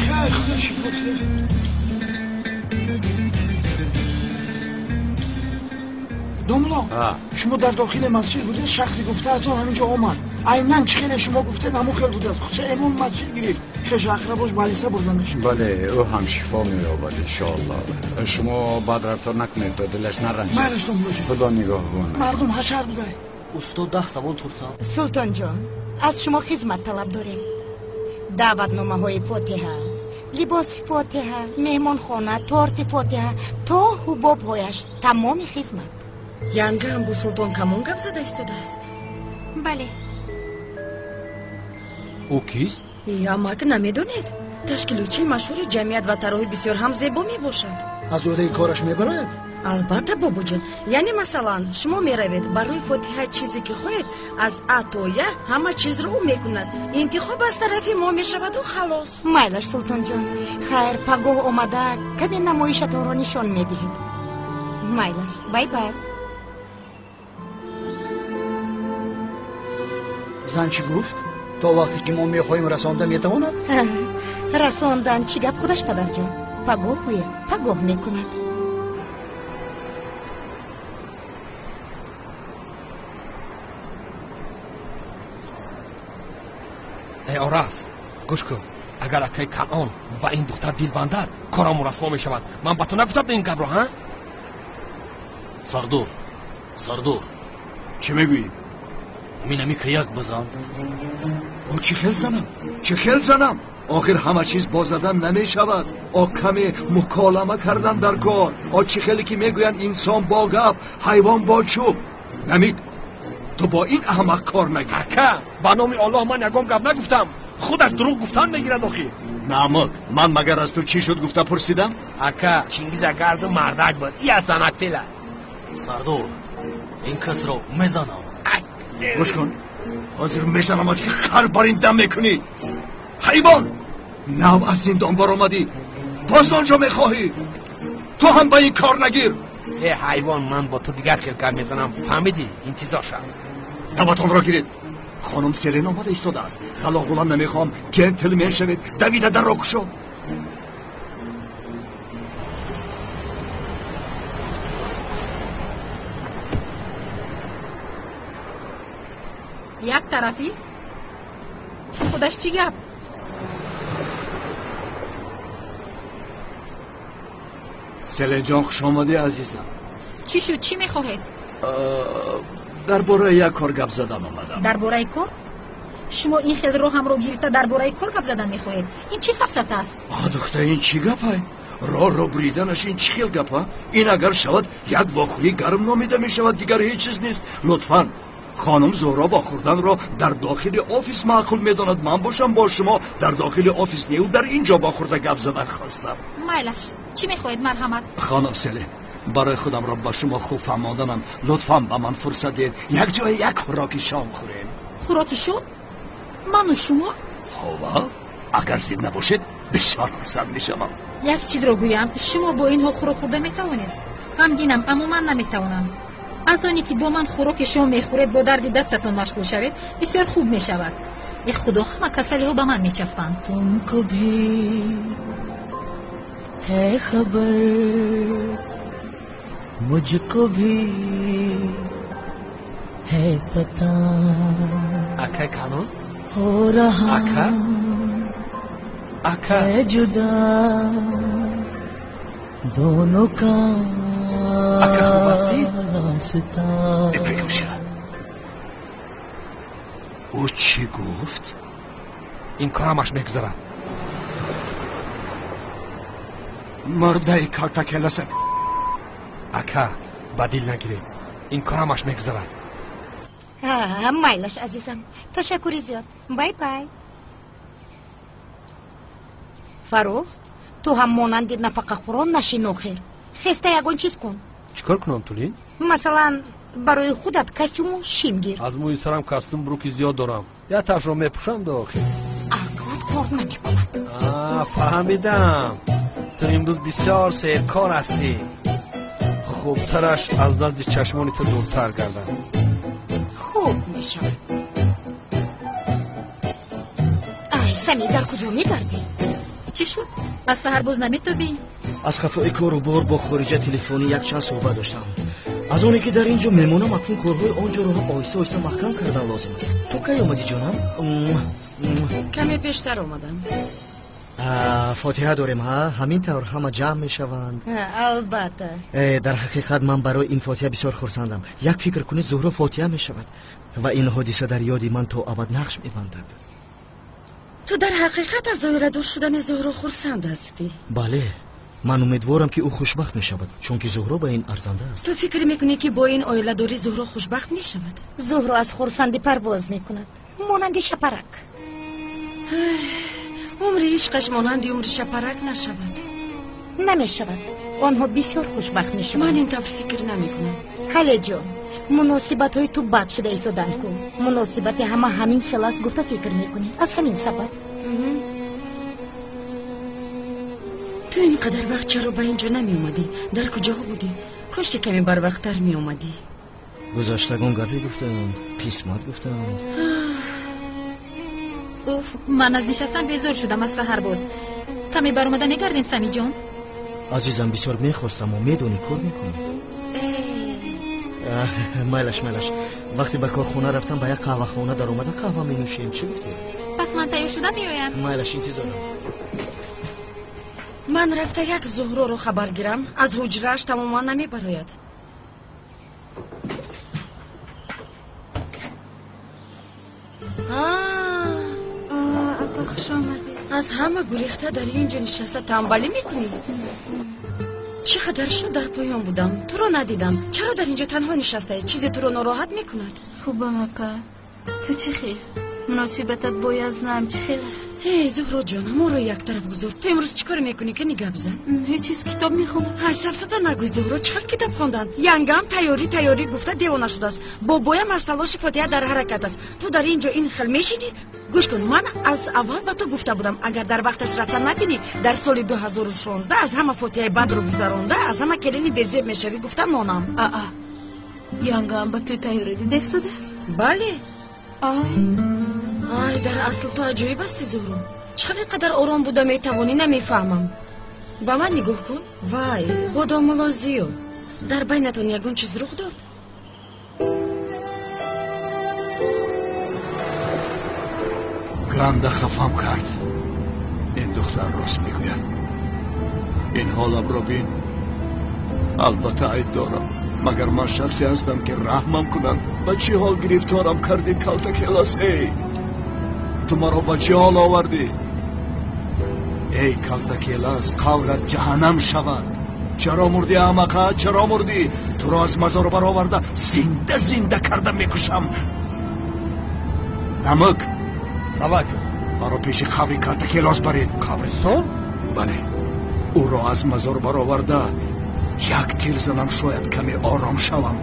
Хайр, Худо шифо диҳад. Домло, шумо дар дохили масҷид будед, шахсе гуфтаатон ҳамин ҷо омад. Айнан чӣ хеле шумо гуфтед, ҳамон хел будааст. Худша имом масҷид гирифт. Хеш ақрабош балиса бурданаш. Бале, ӯ ҳам шифо меёбад, иншоаллоҳ. Шумо бад рафтор накунед, то дилаш наранҷад. Майлаш, домлоҷон. Худо нигаҳбон. Мардум ҳашар будай. Устод, 10 савол пурсам. Султонҷон, аз шумо хизмат талаб дорем. Даъватномаҳои фотиҳа, либоси фотиҳа, меҳмонхона, торти фотиҳа, то ҳубобҳояш, тамоми хизмат. Янгаам бо Султон Камон гап зада истодааст? Бале. Ӯ кист? Амак, намедонед? Ташкилотчии машҳури ҷамъият ва тарроҳи бисёр ҳам зебо мебошад. Аз ӯҳдаи кораш мебарояд? Албатта, бобоҷон. Яъне, масалан, шумо меравед барои фотиҳа чизе ки хоҳед, аз А то Я ҳама чизро ӯ мекунад. Интихоб аз тарафи мо мешаваду халос. Майлаш, Султонҷон. Хайр, пагоҳ омада каме намоишатонро нишон медиҳед. Майлаш, бай-бай. Зан чӣ гуфт? То вақте ки мо мехоҳем расонда метавонад? Расондан чӣ гап худаш, падарҷон. Пагоҳ гӯед, пагоҳ мекунад. Эй Ораз, гӯш кун. Агар акаи Канъон ба ин духтар дил бандад, корамон расво мешавад. Ман ба ту нагуфтам ин гапро, ҳа? Сардор, Сардор. Чӣ мегӯӣ? Минами як бизан. О, чӣ хел занам? Чӣ хел занам? Охир ҳама чиз бо задан намешавад. О, каме муколама кардан дар кор. О, чӣ хеле ки мегӯянд, инсон бо гап, ҳайвон бо чӯб. Намид, ту бо ин аҳмақ кор нагир. Ака, ба номи Аллоҳ ман ягон гап нагуфтам. Худаш дурӯғ гуфтан мегирад охир. Намук, ман магар аз ту чӣ шуд гуфта пурсидам? Ака, Чингиз агарду мардак буд. Я занак фела. Сардор, ин касро мезанам. Гӯш кун, ҳозир мезанамат ки хар бар ин дам мекунӣ. Ҳайвон, нав аз зиндон баромадӣ, боз он ҷо мехоҳӣ. Ту ҳам ба ин кор нагир. Э ҳайвон, ман бо ту дигар хел гап мезанам, фаҳмидӣ? Интизор шав. Даватонро гиред. Хонум Селен омада истодааст. Ғалоғулам намехоҳам, ҷентлмен шавед. Давида дарро кушо. Як тарафист? Худаш чӣ гап? Селенҷон, хуш омадӣ, азизам. Чӣ шуд? Чӣ мехоҳед? Дар бораи як кор гап задан омадам. Дар бораи кор? Шумо ин хел роҳамро гирифта дар бораи кор гап задан мехоҳед? Ин чӣ сафсата аст? А, духта, ин чӣ гапай? Роҳро буриданаш ин чӣ хел гапа? Ин агар шавад, як вохӯрии гарм номида мешавад, дигар ҳеҷ чиз нест. Лутфан, хонум Зуҳро вохӯрданро дар дохили офис маъқул медонад. Ман бошам бо шумо дар дохили офис неу дар ин ҷо вохӯрда гап задан хостам. Майлаш, чӣ мехоҳед, марҳамат? Хонум Селен, барои худамро ба шумо хуб фаҳмонданам, лутфан ба ман фурсат диҳед як ҷое як хӯроки шом хӯрем. Хӯроки шом? Ману шумо? Ҳова, агар зид набошед, бисёр хурсанд мешавам. Як чизро гӯям, шумо бо инҳо хӯрок хӯрда метавонед? Ғамгинам, аммо ман наметавонам. Аз оне ки бо ман хӯроки шом мехӯред, бо дарди дастатон машғул шавед, бисёр хуб мешавад. Э худо, ҳама касалиҳо ба ман мечаспанд. तुमको भी है खबर, मुझको भी है पता। Акай Канон? हो रहा Ака? Ака? है जुदा दोनों का Ака, хуб ҳастӣ? रास्ता। Бегӯша, ӯ чӣ гуфт? Ин корамаш мегузарад. Мурдаи калтакеласа. Ака, ба дил нагиред, ин корамаш мегузарад. Майлаш, азизам, ташаккури зиёд, бай бай. Фаррух, ту ҳам монанди нафақахӯрон нашин, охир хеста ягон чиз кун. Чӣ кор кунам, Тулин? Масалан, барои худат костюму шим гир. Аз мӯи сарам костюм бруки зиёд дорам, якташро мепӯшам да охир. Ақлат кор намекунад. Фаҳмидам, ту имрӯз бисёр серкор ҳастӣ. Хубтараш аз назди чашмони ту дуртар гардам. Хуб мешавад. Ай, Сами, дар куҷо мегардӣ? Чӣ шуд, аз саҳар боз наметобӣ? Аз хафои кору бор бо хориҷа телефонӣ якчанд суҳбат доштам. Аз оне ки дар ин ҷо мемонам, акнун корҳои он ҷоро оҳиста оҳиста маҳкам кардан лозим аст. Ту кай омадӣ, ҷонам? Каме пештар омадам. Фотиҳа дорем, ҳа? Ҳамин тавр ҳама ҷамъ мешаванд. Албатта. Дар ҳақиқат ман барои ин фотиҳа бисёр хурсандам. Як фикр кунед, Зуҳро фотиҳа мешавад ва ин ҳодиса дар ёди ман то абад нақш мебандад. Ту дар ҳақиқат аз оиладор шудани Зуҳро хурсанд ҳастӣ? Бале, ман умедворам, ки ӯ хушбахт мешавад, чунки Зуҳро ба ин арзанда аст. Ту фикр мекунӣ, ки бо ин оиладорӣ Зуҳро хушбахт мешавад? Зуҳро аз хурсандӣ парвоз мекунад, монанди шапарак. Умри ишқаш монанди умри шапарак нашавад. Намешавад, онҳо бисёр хушбахт мешаванд. Ман ин тавр фикр намекунам. Ҳалеҷон, муносибатҳои ту бад шуда истоданд ку. Муносибати ҳама ҳамин хел аст гуфта фикр мекунӣ, аз ҳамин сабаб. Ту ин қадар вақт чаро ба ин ҷо намеомадӣ? Дар куҷоҳо будӣ? Кошки каме барвақттар меомадӣ. Гузаштагон гапе гуфтанд, қисмат гуфтанд. Уф, ман аз нишастан безор шудам аз саҳар боз. Каме баромада мегардем, Самиҷон? Азизам, бисёр мехостам, медонӣ, кор мекунӣ. Майлаш, майлаш, вақте ба корхона рафтам, ба як қаҳвахона даромада қаҳва менӯшем. Чӣ гуфтӣ? Пас ман тайёр шуда меоям. Майлаш, интизорам. Ман рафта як Зуҳроро хабар гирам, аз ҳуҷрааш тамоман намебарояд. Апа, хуш омадед. Аз ҳама гурехта дар ин ҷо нишаста тамбалӣ мекунӣ? Чӣ қадар шуд дар поён будам, туро надидам. Чаро дар ин ҷо танҳо нишастаӣ? Чизе туро нороҳат мекунад? Хубам, апа, ту чӣ хел? Муносибатат бо Язнам чӣ хел аст? Эй, Зуҳроҷон, моро як тараф гузор. Ту имрӯз чӣ кор мекунӣ? Кани гап зан. Ҳеҷ чиз, китоб мехонам. Ҳай, сафсата нагӯй, Зуҳро, чӣ хел китоб хондан? Янгам тайёрӣ тайёрӣ гуфта девона шудааст. Бобоям аз талоши фотиҳа дар ҳаракат аст. Ту дар ин ҷо ин хел мешидӣ? Гӯш кун, ман аз аввал ба ту гуфта будам, агар дар вақташ рафта набинӣ, дар соли 2016 аз ҳама фотиҳаи бадро гузаронда, аз ҳама келини безеб мешавӣ, гуфта монам. Аа, янгам ба ту тайёрӣ дида истодааст? Бале. Ай. Ай, дар асл ту аҷоиб ҳастӣ, Зуҳро. Чӣ қадр қадар ором буда метавонӣ, намефаҳмам. Ба ман нигоҳ кун. Вай, бо домулло Зиё дар байнатон ягон чиз рух дод? Ганда хафам кард. Ин духтар рост мегӯяд. Ин ҳоламро бин. Албатта айб дорам, магар ман шахсе ҳастам, ки раҳмам кунанд? Ба чӣ ҳол гирифторам кардӣ, калтакелас? Эй, ту маро ба чӣ ҳол овардӣ? Эй калтакелас, қаврат ҷаҳаннам шавад. Чаро мурдӣ, аҳмақа? Чаро мурдӣ? Туро аз мазор бароварда зинда зинда карда мекушам. Намак. Намак. Маро пеши қабри калтакелос баред. Қабристон? Бале, ӯро аз мазор бароварда як тир занам, шояд каме ором шавам.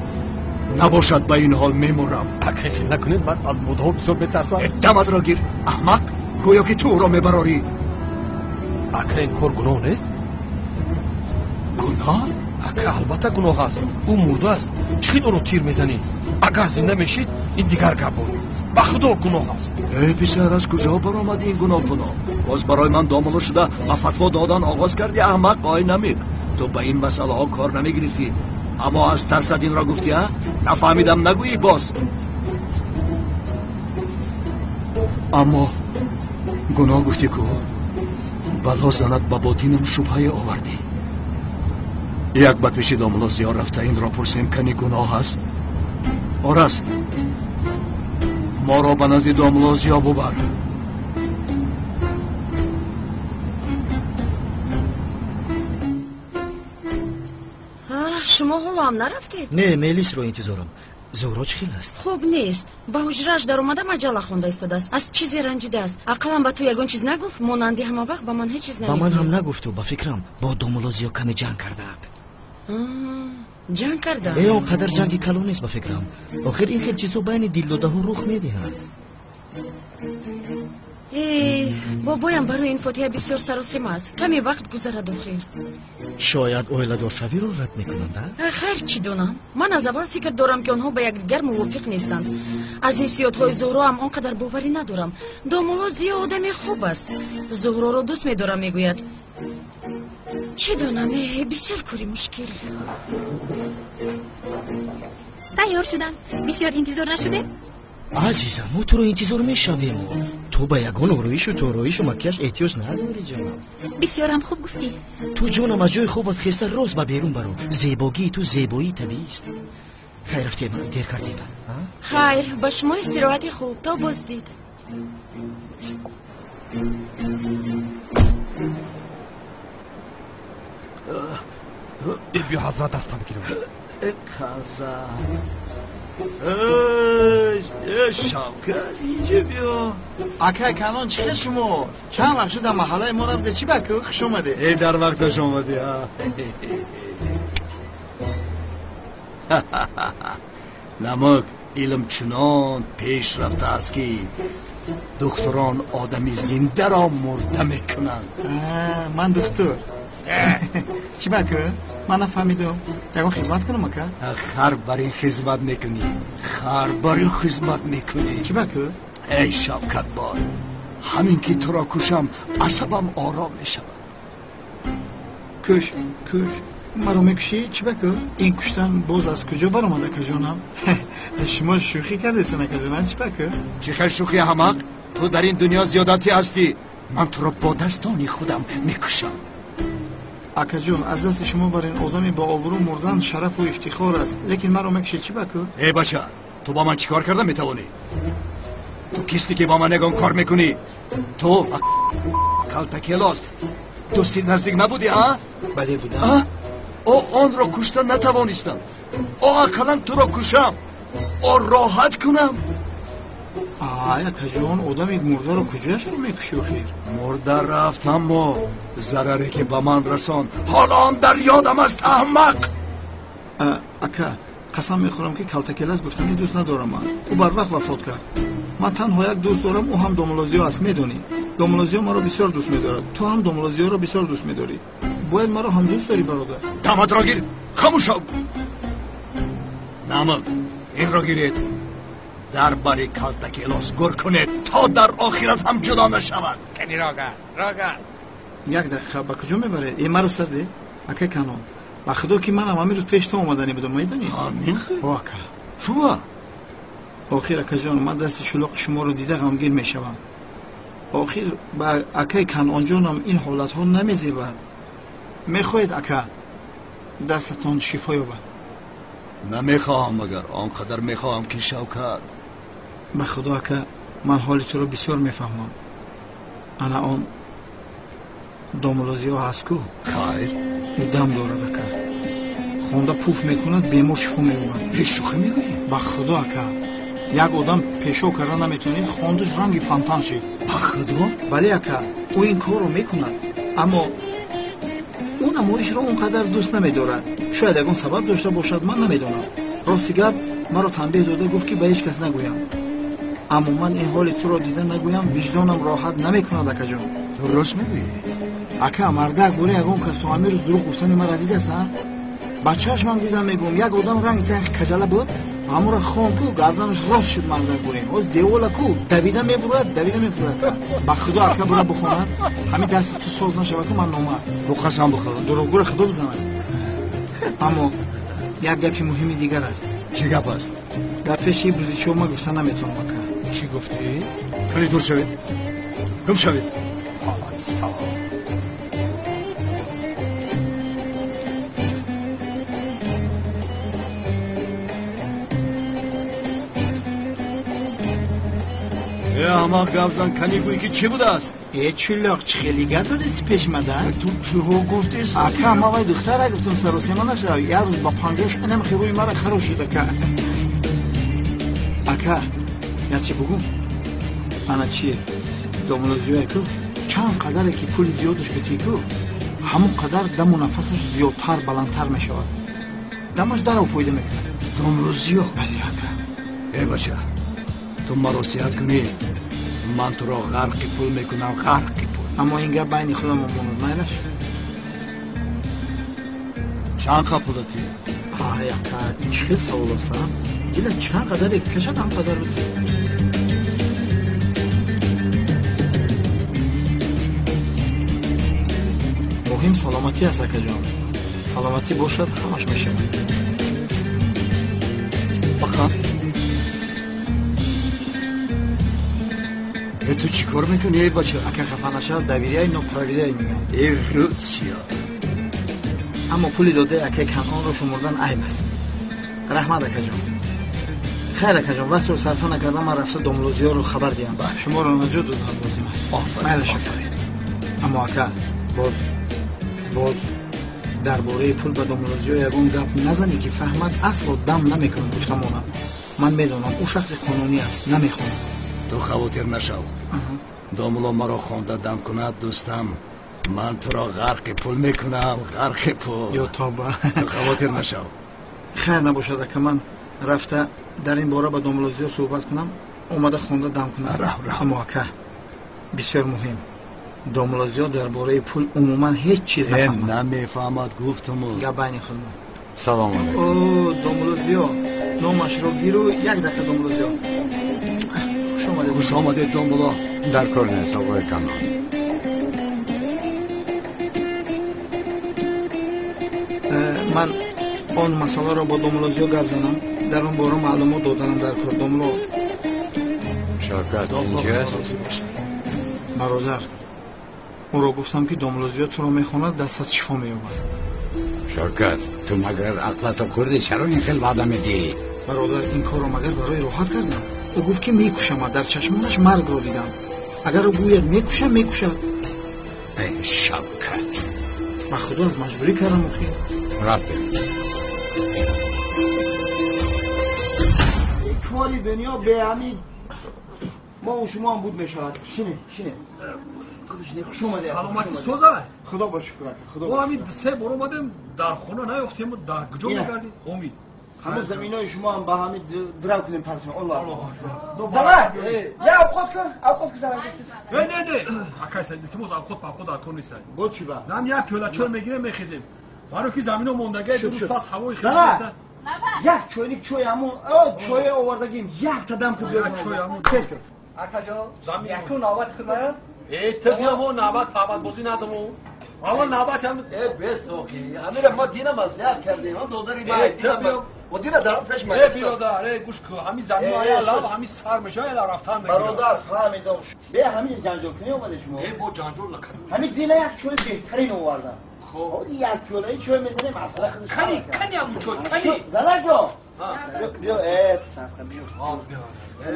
Набошад, ба ин ҳол мемурам. Ака, хел накунед, ман аз мурдаҳо бисёр метарсам. Даматро гир, аҳмақ, гӯё ки ту ӯро мебарорӣ. Ака, ин кор гуноҳ нест? Гуноҳ? Ака, албатта гуноҳ аст. Ӯ мурда аст, чӣ хел ӯро тир мезанӣ? Агар зинда мешид, ин дигар гап буд. Ба худо гуноҳ аст. Эй писар, аз куҷо баромадӣ ин гуноҳ пуноҳ? Боз барои ман домулло шуда ба фатво додан оғоз кардӣ, аҳмақ, ой намиқ. Ту ба ин масъалаҳо кор намегирифтӣ, аммо аз тарсат инро гуфтӣ, а? Нафаҳмидам нагӯӣ боз. Аммо гуноҳ гуфтӣ ку, бало занад ба ботинам шубҳае овардӣ. Як ба пеши домулло Зиё рафта инро пурсем, кани гуноҳ аст? Ораз, моро ба назди домулло Зиё бубар. Шумо ҳоло ҳам нарафтед? Не, Мелисро интизорам. Зуҳро чӣ хел аст? Хуб нест. Ба ҳуҷрааш даромада маҷалла хонда истодааст. Аз чизе ранҷидааст. Ақаллан ба ту ягон чиз нагуфт? Монанди ҳама вақт ба ман ҳеҷ чиз намегӯяд. Ба ман ҳам нагуфту, ба фикрам бо домулло Зиё каме ҷанг кардаанд. Ҷанг кардаанд? Он қадар ҷанги калон нест ба фикрам. Охир ин хел чизҳо байни дилдодаҳо рух медиҳанд. Бобоям барои ин фотиҳа бисёр саросима аст. Каме вақт гузарад охир. Шояд оиладоршавиро рад мекунанд, а? Хайр, чӣ донам. Ман аз аввал фикр дорам, ки онҳо ба якдигар мувофиқ нестанд. Аз ҳиссиётҳои Зуҳро ҳам он қадар боварӣ надорам. Домулло Зиё одами хуб аст. Зуҳроро дӯст медорам, мегӯяд. Чӣ донам, бисёр кори мушкил. Тайёр шудам. Бисёр интизор нашудем? Азизам, мо туро интизор мешавем. Ту ба ягон ороишу тороишу макияж эҳтиёҷ надорӣ, ҷонам. Бисёрам хуб гуфтӣ. Ту ҷонам аз ҷои хобат хеста рост ба берун баро. Зебогии ту зебоии табиист. Хайр, рафтем, дер кардем. Хайр, ба шумо истироҳати хуб. То боздид. Биё ҳазрат даста бигирем. Қаза. Шавкат, инҷа биё. Акай Канон, чӣ хел шумо? Чанд вақт шуд дар маҳаллаи мо набуде, чӣ ба ку? Хуш омадед. Э, дар вақташ омадӣ, а? Намак, илм чунон пеш рафтааст, ки духтурон одами зиндаро мурда мекунанд. Ман духтур. Чӣ ба ку? Ман нафаҳмидам. Ягон хизмат кунам, ака? Хар бар ин хизмат мекунӣ. Хар бар ин хизмат мекунӣ. Чӣ ба ку? Эй Шавкатбой, ҳамин ки туро кушам, асабам ором мешавад. Куш, куш. Маро мекушӣ? Чӣ ба ку? Ин куштан боз аз куҷо баромад, акаҷонам? Шумо шӯхӣ кардесан, акаҷонам, чӣ ба ку? Чӣ хел шӯхӣ, аҳмақ? Ту дар ин дунё зиёдатӣ ҳастӣ. Ман туро бо дастони худам мекушам. Акаҷон, аз дасти шумо бар ин одами бо обрӯ мурдан шарафу ифтихор аст, лекин маро мекушед, чӣ ба ку? Эй бача, ту бо ман чӣ кор карда метавонӣ? Ту кистӣ ки бо ман ягон кор мекунӣ? Ту ба калтакелос дӯсти наздик набудӣ, а? Бале, будам. О, онро кушта натавонистам. О, ақаллан туро кушам, о, роҳат кунам. Ай, акаҷон, одами мурдаро куҷояшро мекушӣ охир? Мурда рафт, аммо зараре ки ба ман расонд ҳоло он дар ёдам аст, аҳмақ. Ака, қасам мехӯрам, ки калтакелас гуфтани дӯст надорам ман. Ӯ барвақт вафот кард. Ман танҳо як дӯст дорам, ӯ ҳам домулло Зиё аст, медонӣ. Домулло Зиё маро бисёр дӯст медорад. Ту ҳам домулло Зиёро бисёр дӯст медорӣ. Бояд маро ҳам дӯст дорӣ, бародар. Даматро гир, хомӯш шав. Намак, инро гиред. Дар бари калтакелос гур кунед, то дар охират ҳам ҷудо нашавад. Кани роган, роган. Як дақиқа, ба куҷо мебаред? Э, маро сарде? Акай Канон, ба худо ки манам ҳамин рӯз пеш то омадани будам, медонӣ? Ҳамин хел? О, ака. Чува? Охир, акаҷон, ман дасти шулоқи шуморо дида ғамгин мешавам. Охир, ба акай Канонҷонам ин ҳолатҳо намезебад. Мехоҳед, ака, дастатон шифо ёбад? Намехоҳам, магар он қадар мехоҳам ки Шавкат. Ба худо, ака, ман ҳоли туро бисёр мефаҳмам. Ана он домулло Зиё ҳаст ку? Хайр. Ӯ дам дорад, ака. Хонда пуф мекунад, бемор шифо меёбад. Ҳеҷ шӯхӣ мегӯӣ? Ба худо, ака. Як одам пешоб карда наметавонист, хондаш ранги фонтан шид. Ба худо? Бале, ака, ӯ ин корро мекунад, аммо ӯ намоишро он қадар дӯст намедорад. Шояд ягон сабаб дошта бошад, ман намедонам. Рости гап, маро танбеҳ дода гуфт, ки ба ҳеҷ кас нагӯям. Аммо ман ин ҳоли туро дида нагӯям, виҷдонам роҳат намекунад, акаҷон. Ту рост мегӯӣ? Ака, мардак бори ягон кас то ҳамин рӯз дурӯғ гуфтани маро дидааст, а? Ба чашмам дидам, мегӯям, як одам ранги танхи каҷала буд, Ҳамура хон ку, гарданаш рост шуд марда гӯем. Ҳоз девола ку, давида мебурад, давида мефурад. Ба худо ака бура бихонад, ҳамин дасти ту соз нашава ку ман номард. Ту қасам бихӯр. Дурӯғгӯра худо бизанад. Аммо як гапи муҳими дигар аст. Чӣ гап аст? Дар пеши бузичо ма гуфта наметавонам ака. Чӣ гуфтӣ? Хеле дур шавед. Гум шавед. Ҳоло исто. Ама гап зан, кани гӯй ки чӣ будааст? Э чулоқ, чӣ хеле гап задеси пешмада? Ту чиҳо гуфтест? Ака, ма вай духтара гуфтам саросема нашав. Як рӯз ба панҷош инам хирӯи мара харошид ака. Ака, як чи бугум? Ана чие? Домулозиёе ку чанд қадаре ки пули зиёдаш битӣ ку, ҳамон қадар даму нафасаш зиёдтар баландтар мешавад. Дамаш дарав фоида мекунад. Домулозиё? Бале ака. Э бача, ту маро сиҳат кунӣ, ман туро ғарқи пул мекунам, ғарқи пул. Аммо ин гап байни худамон монад, майлаш? Чанд қа пул додӣ? Ай ака, ин чӣ хел савол аст, а? Дила чанд қадаре кашад, ҳам қадар битӣ. Муҳим саломатӣ аст, акаҷон. Саломатӣ бошад, ҳамаш мешавад. Баха. Ту чӣ кор мекунӣ, эй бача? Ака хафа нашав, доверяй, но проверяй мегӯям. Э рӯсия. Аммо пули додаи акаи Канъонро шумурдан айб аст. Раҳмат, акаҷон. Хайр, акаҷон, вақтро сарфа накардам, ман рафта домлозиёро хабар диҳам. Шуморо наҷот додан лозим аст. Майлаш, ака. Аммо ака, боз дар бораи пул ба домлозиё ягон гап назанӣ ки фаҳмад, асло дам намекунад гуфта монам. Ман медонам, ӯ шахси қонунӣ аст, намехонад. Ту хавотир нашав. Домуло маро хонда дам кунад, дӯстам. Ман туро ғарқи пул мекунам, ғарқи пул. Ё тоба. Ту хавотир нашав. Хайр набошад, ака, ман рафта дар ин бора ба домулозиё суҳбат кунам, омада хонда дам кунам. Раҳ, раҳ. Аммо ака, бисёр муҳим. Домулозиё дар бораи пул умуман ҳеҷ чиз нафаҳмад. Намефаҳмад, гуфтуму. Гап байни худмон. Салом алайкум. О, домулозиё, номашро гиру як дақиқа домулозиё. Хуш омадед, домуло. Дар кор нест, оқои Канъон. Ман он масъаларо бо домулозиё гап занам, дар он бора маълумот доданам дар кор, домуло. Шавкат инҷост? Бародар, ӯро гуфтам ки домулозиё туро мехонад, даст аз шифо меёбад. Шавкат, ту магар ақлатро хӯрдӣ? Чаро ин хел ваъда медиҳӣ? Бародар, ин корро магар барои роҳат кардам? Ӯ гуфт ки мекушамад, дар чашмонаш маргро дидам. Агар ӯ гӯяд мекушам, мекушад. Эй Шавкат, ба худо аз маҷбурӣ кардам охи. Рафтем. Кори дунё бе ҳамин мо у шумо ҳам буд мешавад. Шине, шине. Хуш омадед. Саломатӣ соза? Худо ба шукр ака, худо. Мо ҳамин се бор омадем, дар хона наёфтем, дар куҷо мегардем? Омид. Ҳамон заминои шумо ҳам ба ҳамин драв кунем парча. Аллоҳ. Зала, я авқот кун, авқот кун зала. Не, не, не. Акай саид, илтимос авқот павқот дар кор нест. Бо чӣ ба? Нам як пиёла чой мегирем, мехезем. Барои ки замино мондагай ду рӯз пас ҳавои хеле нест. Як чойник чой ҳамон, чой овардагим, як та дам кун биёр. Чой ҳамон. Тез кун. Акаҷон, якун навбат хидмат. Э, ту биё мо навбат павбат бозӣ надому. Аввал навбат ҳам э бесохи. Ҳамира мо дина маслиҳат кардем, ҳам додари ма. Ва дина дар пеш ма. Э биродар, э гӯш кун, ҳамин замин ая лаб, ҳамин сар меша, ела рафтан мегирад. Бародар, фаҳмидам. Бе ҳамин ҷанҷол кунӣ омаде шумо. Э бо ҷанҷол накардем. Ҳамин дина як чой беҳтарин овардам. Хоб. Як пиёлаи чой мезанем, масъала худаш. Кани, кани ҳамун чой, кани. Залаҷон. Биё, э садқа биё.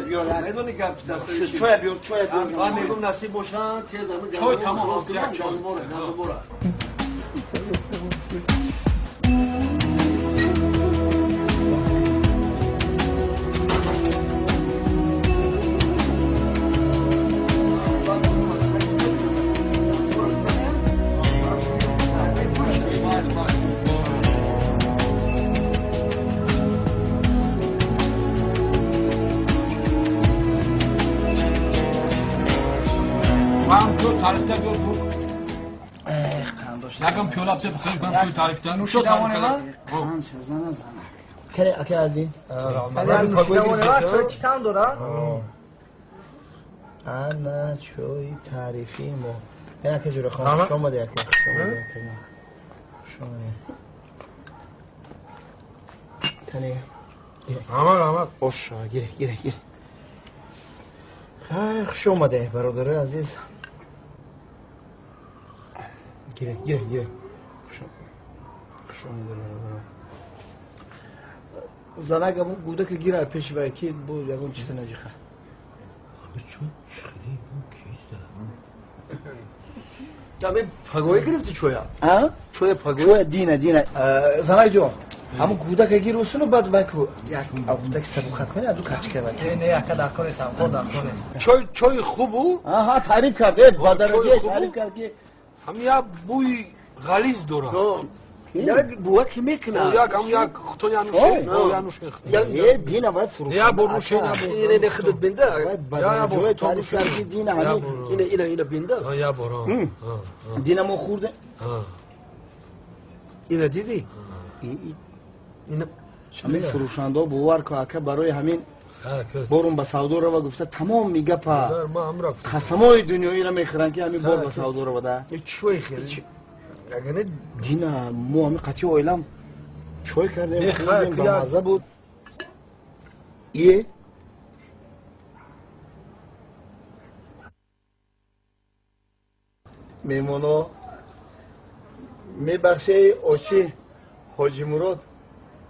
Биё, медонӣ гап чи даст. Чоя биёр, чоя биёр. Ман мегӯм насиб бошанд, тез ҳамин чой тамом аст, як чой. Ягон пиёла бите бихӯрем, кунам чой таъриф кунам. Нӯшида монем? Қанд зана занак. Кане ака Алдин. Чой чӣ таъм дорад? Ана чои таърифии мо. Ака Ҷурахон, хуш омадӣ ака. Хуш омадӣ. Кане. Раҳмат, раҳмат. Ош, гире, гире, гире. Хай, хуш омадӣ, бародарои азиз. Гире, гире, гире. Хуш омадӣ, бародаро. Занак амун гудака гира пеши вай ки бо ягон чиза наҷиха. Ами пагоя гирифти чоя? Чоя пагоя? Чоя дина, дина. Занак ҷон, ҳамун гудака гир усуну баъд вай ку як авхутаки сабука кунӣ, аду качка вай. Не, ака дар кор нест, авхот дар кор нест. Чой, чой хубу? Аҳа, таъриф кард, э, ба дараҷае таъриф кард ки ҳам як бӯи ғализ дорад. Як бува ки мекунад? Як ҳам як хутон януше, януше. Э, дина вай фурӯш. Я бор нуше, я бор. Ина ина худат бинда. Вай ба дараҷае таъриф кард ки дина ҳамин. Ина ина ина бинда. Я бор. Дина мо хӯрде. Ина дидӣ? Ина ҳамин фурӯшандаҳо бовар ку ака барои ҳамин борум ба савдо рава гуфта тамоми гапа қасамои дунёиро мехӯранд ки ҳамин бор ба савдо рава да. Чой хеле. Дина мо ҳамин қатъи оилам чой кардем, хӯрдем, бамазза буд. Ие меҳмоно мебахшед, очи Ҳоҷи Мурод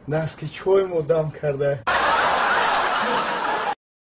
наски чой мо дам карда.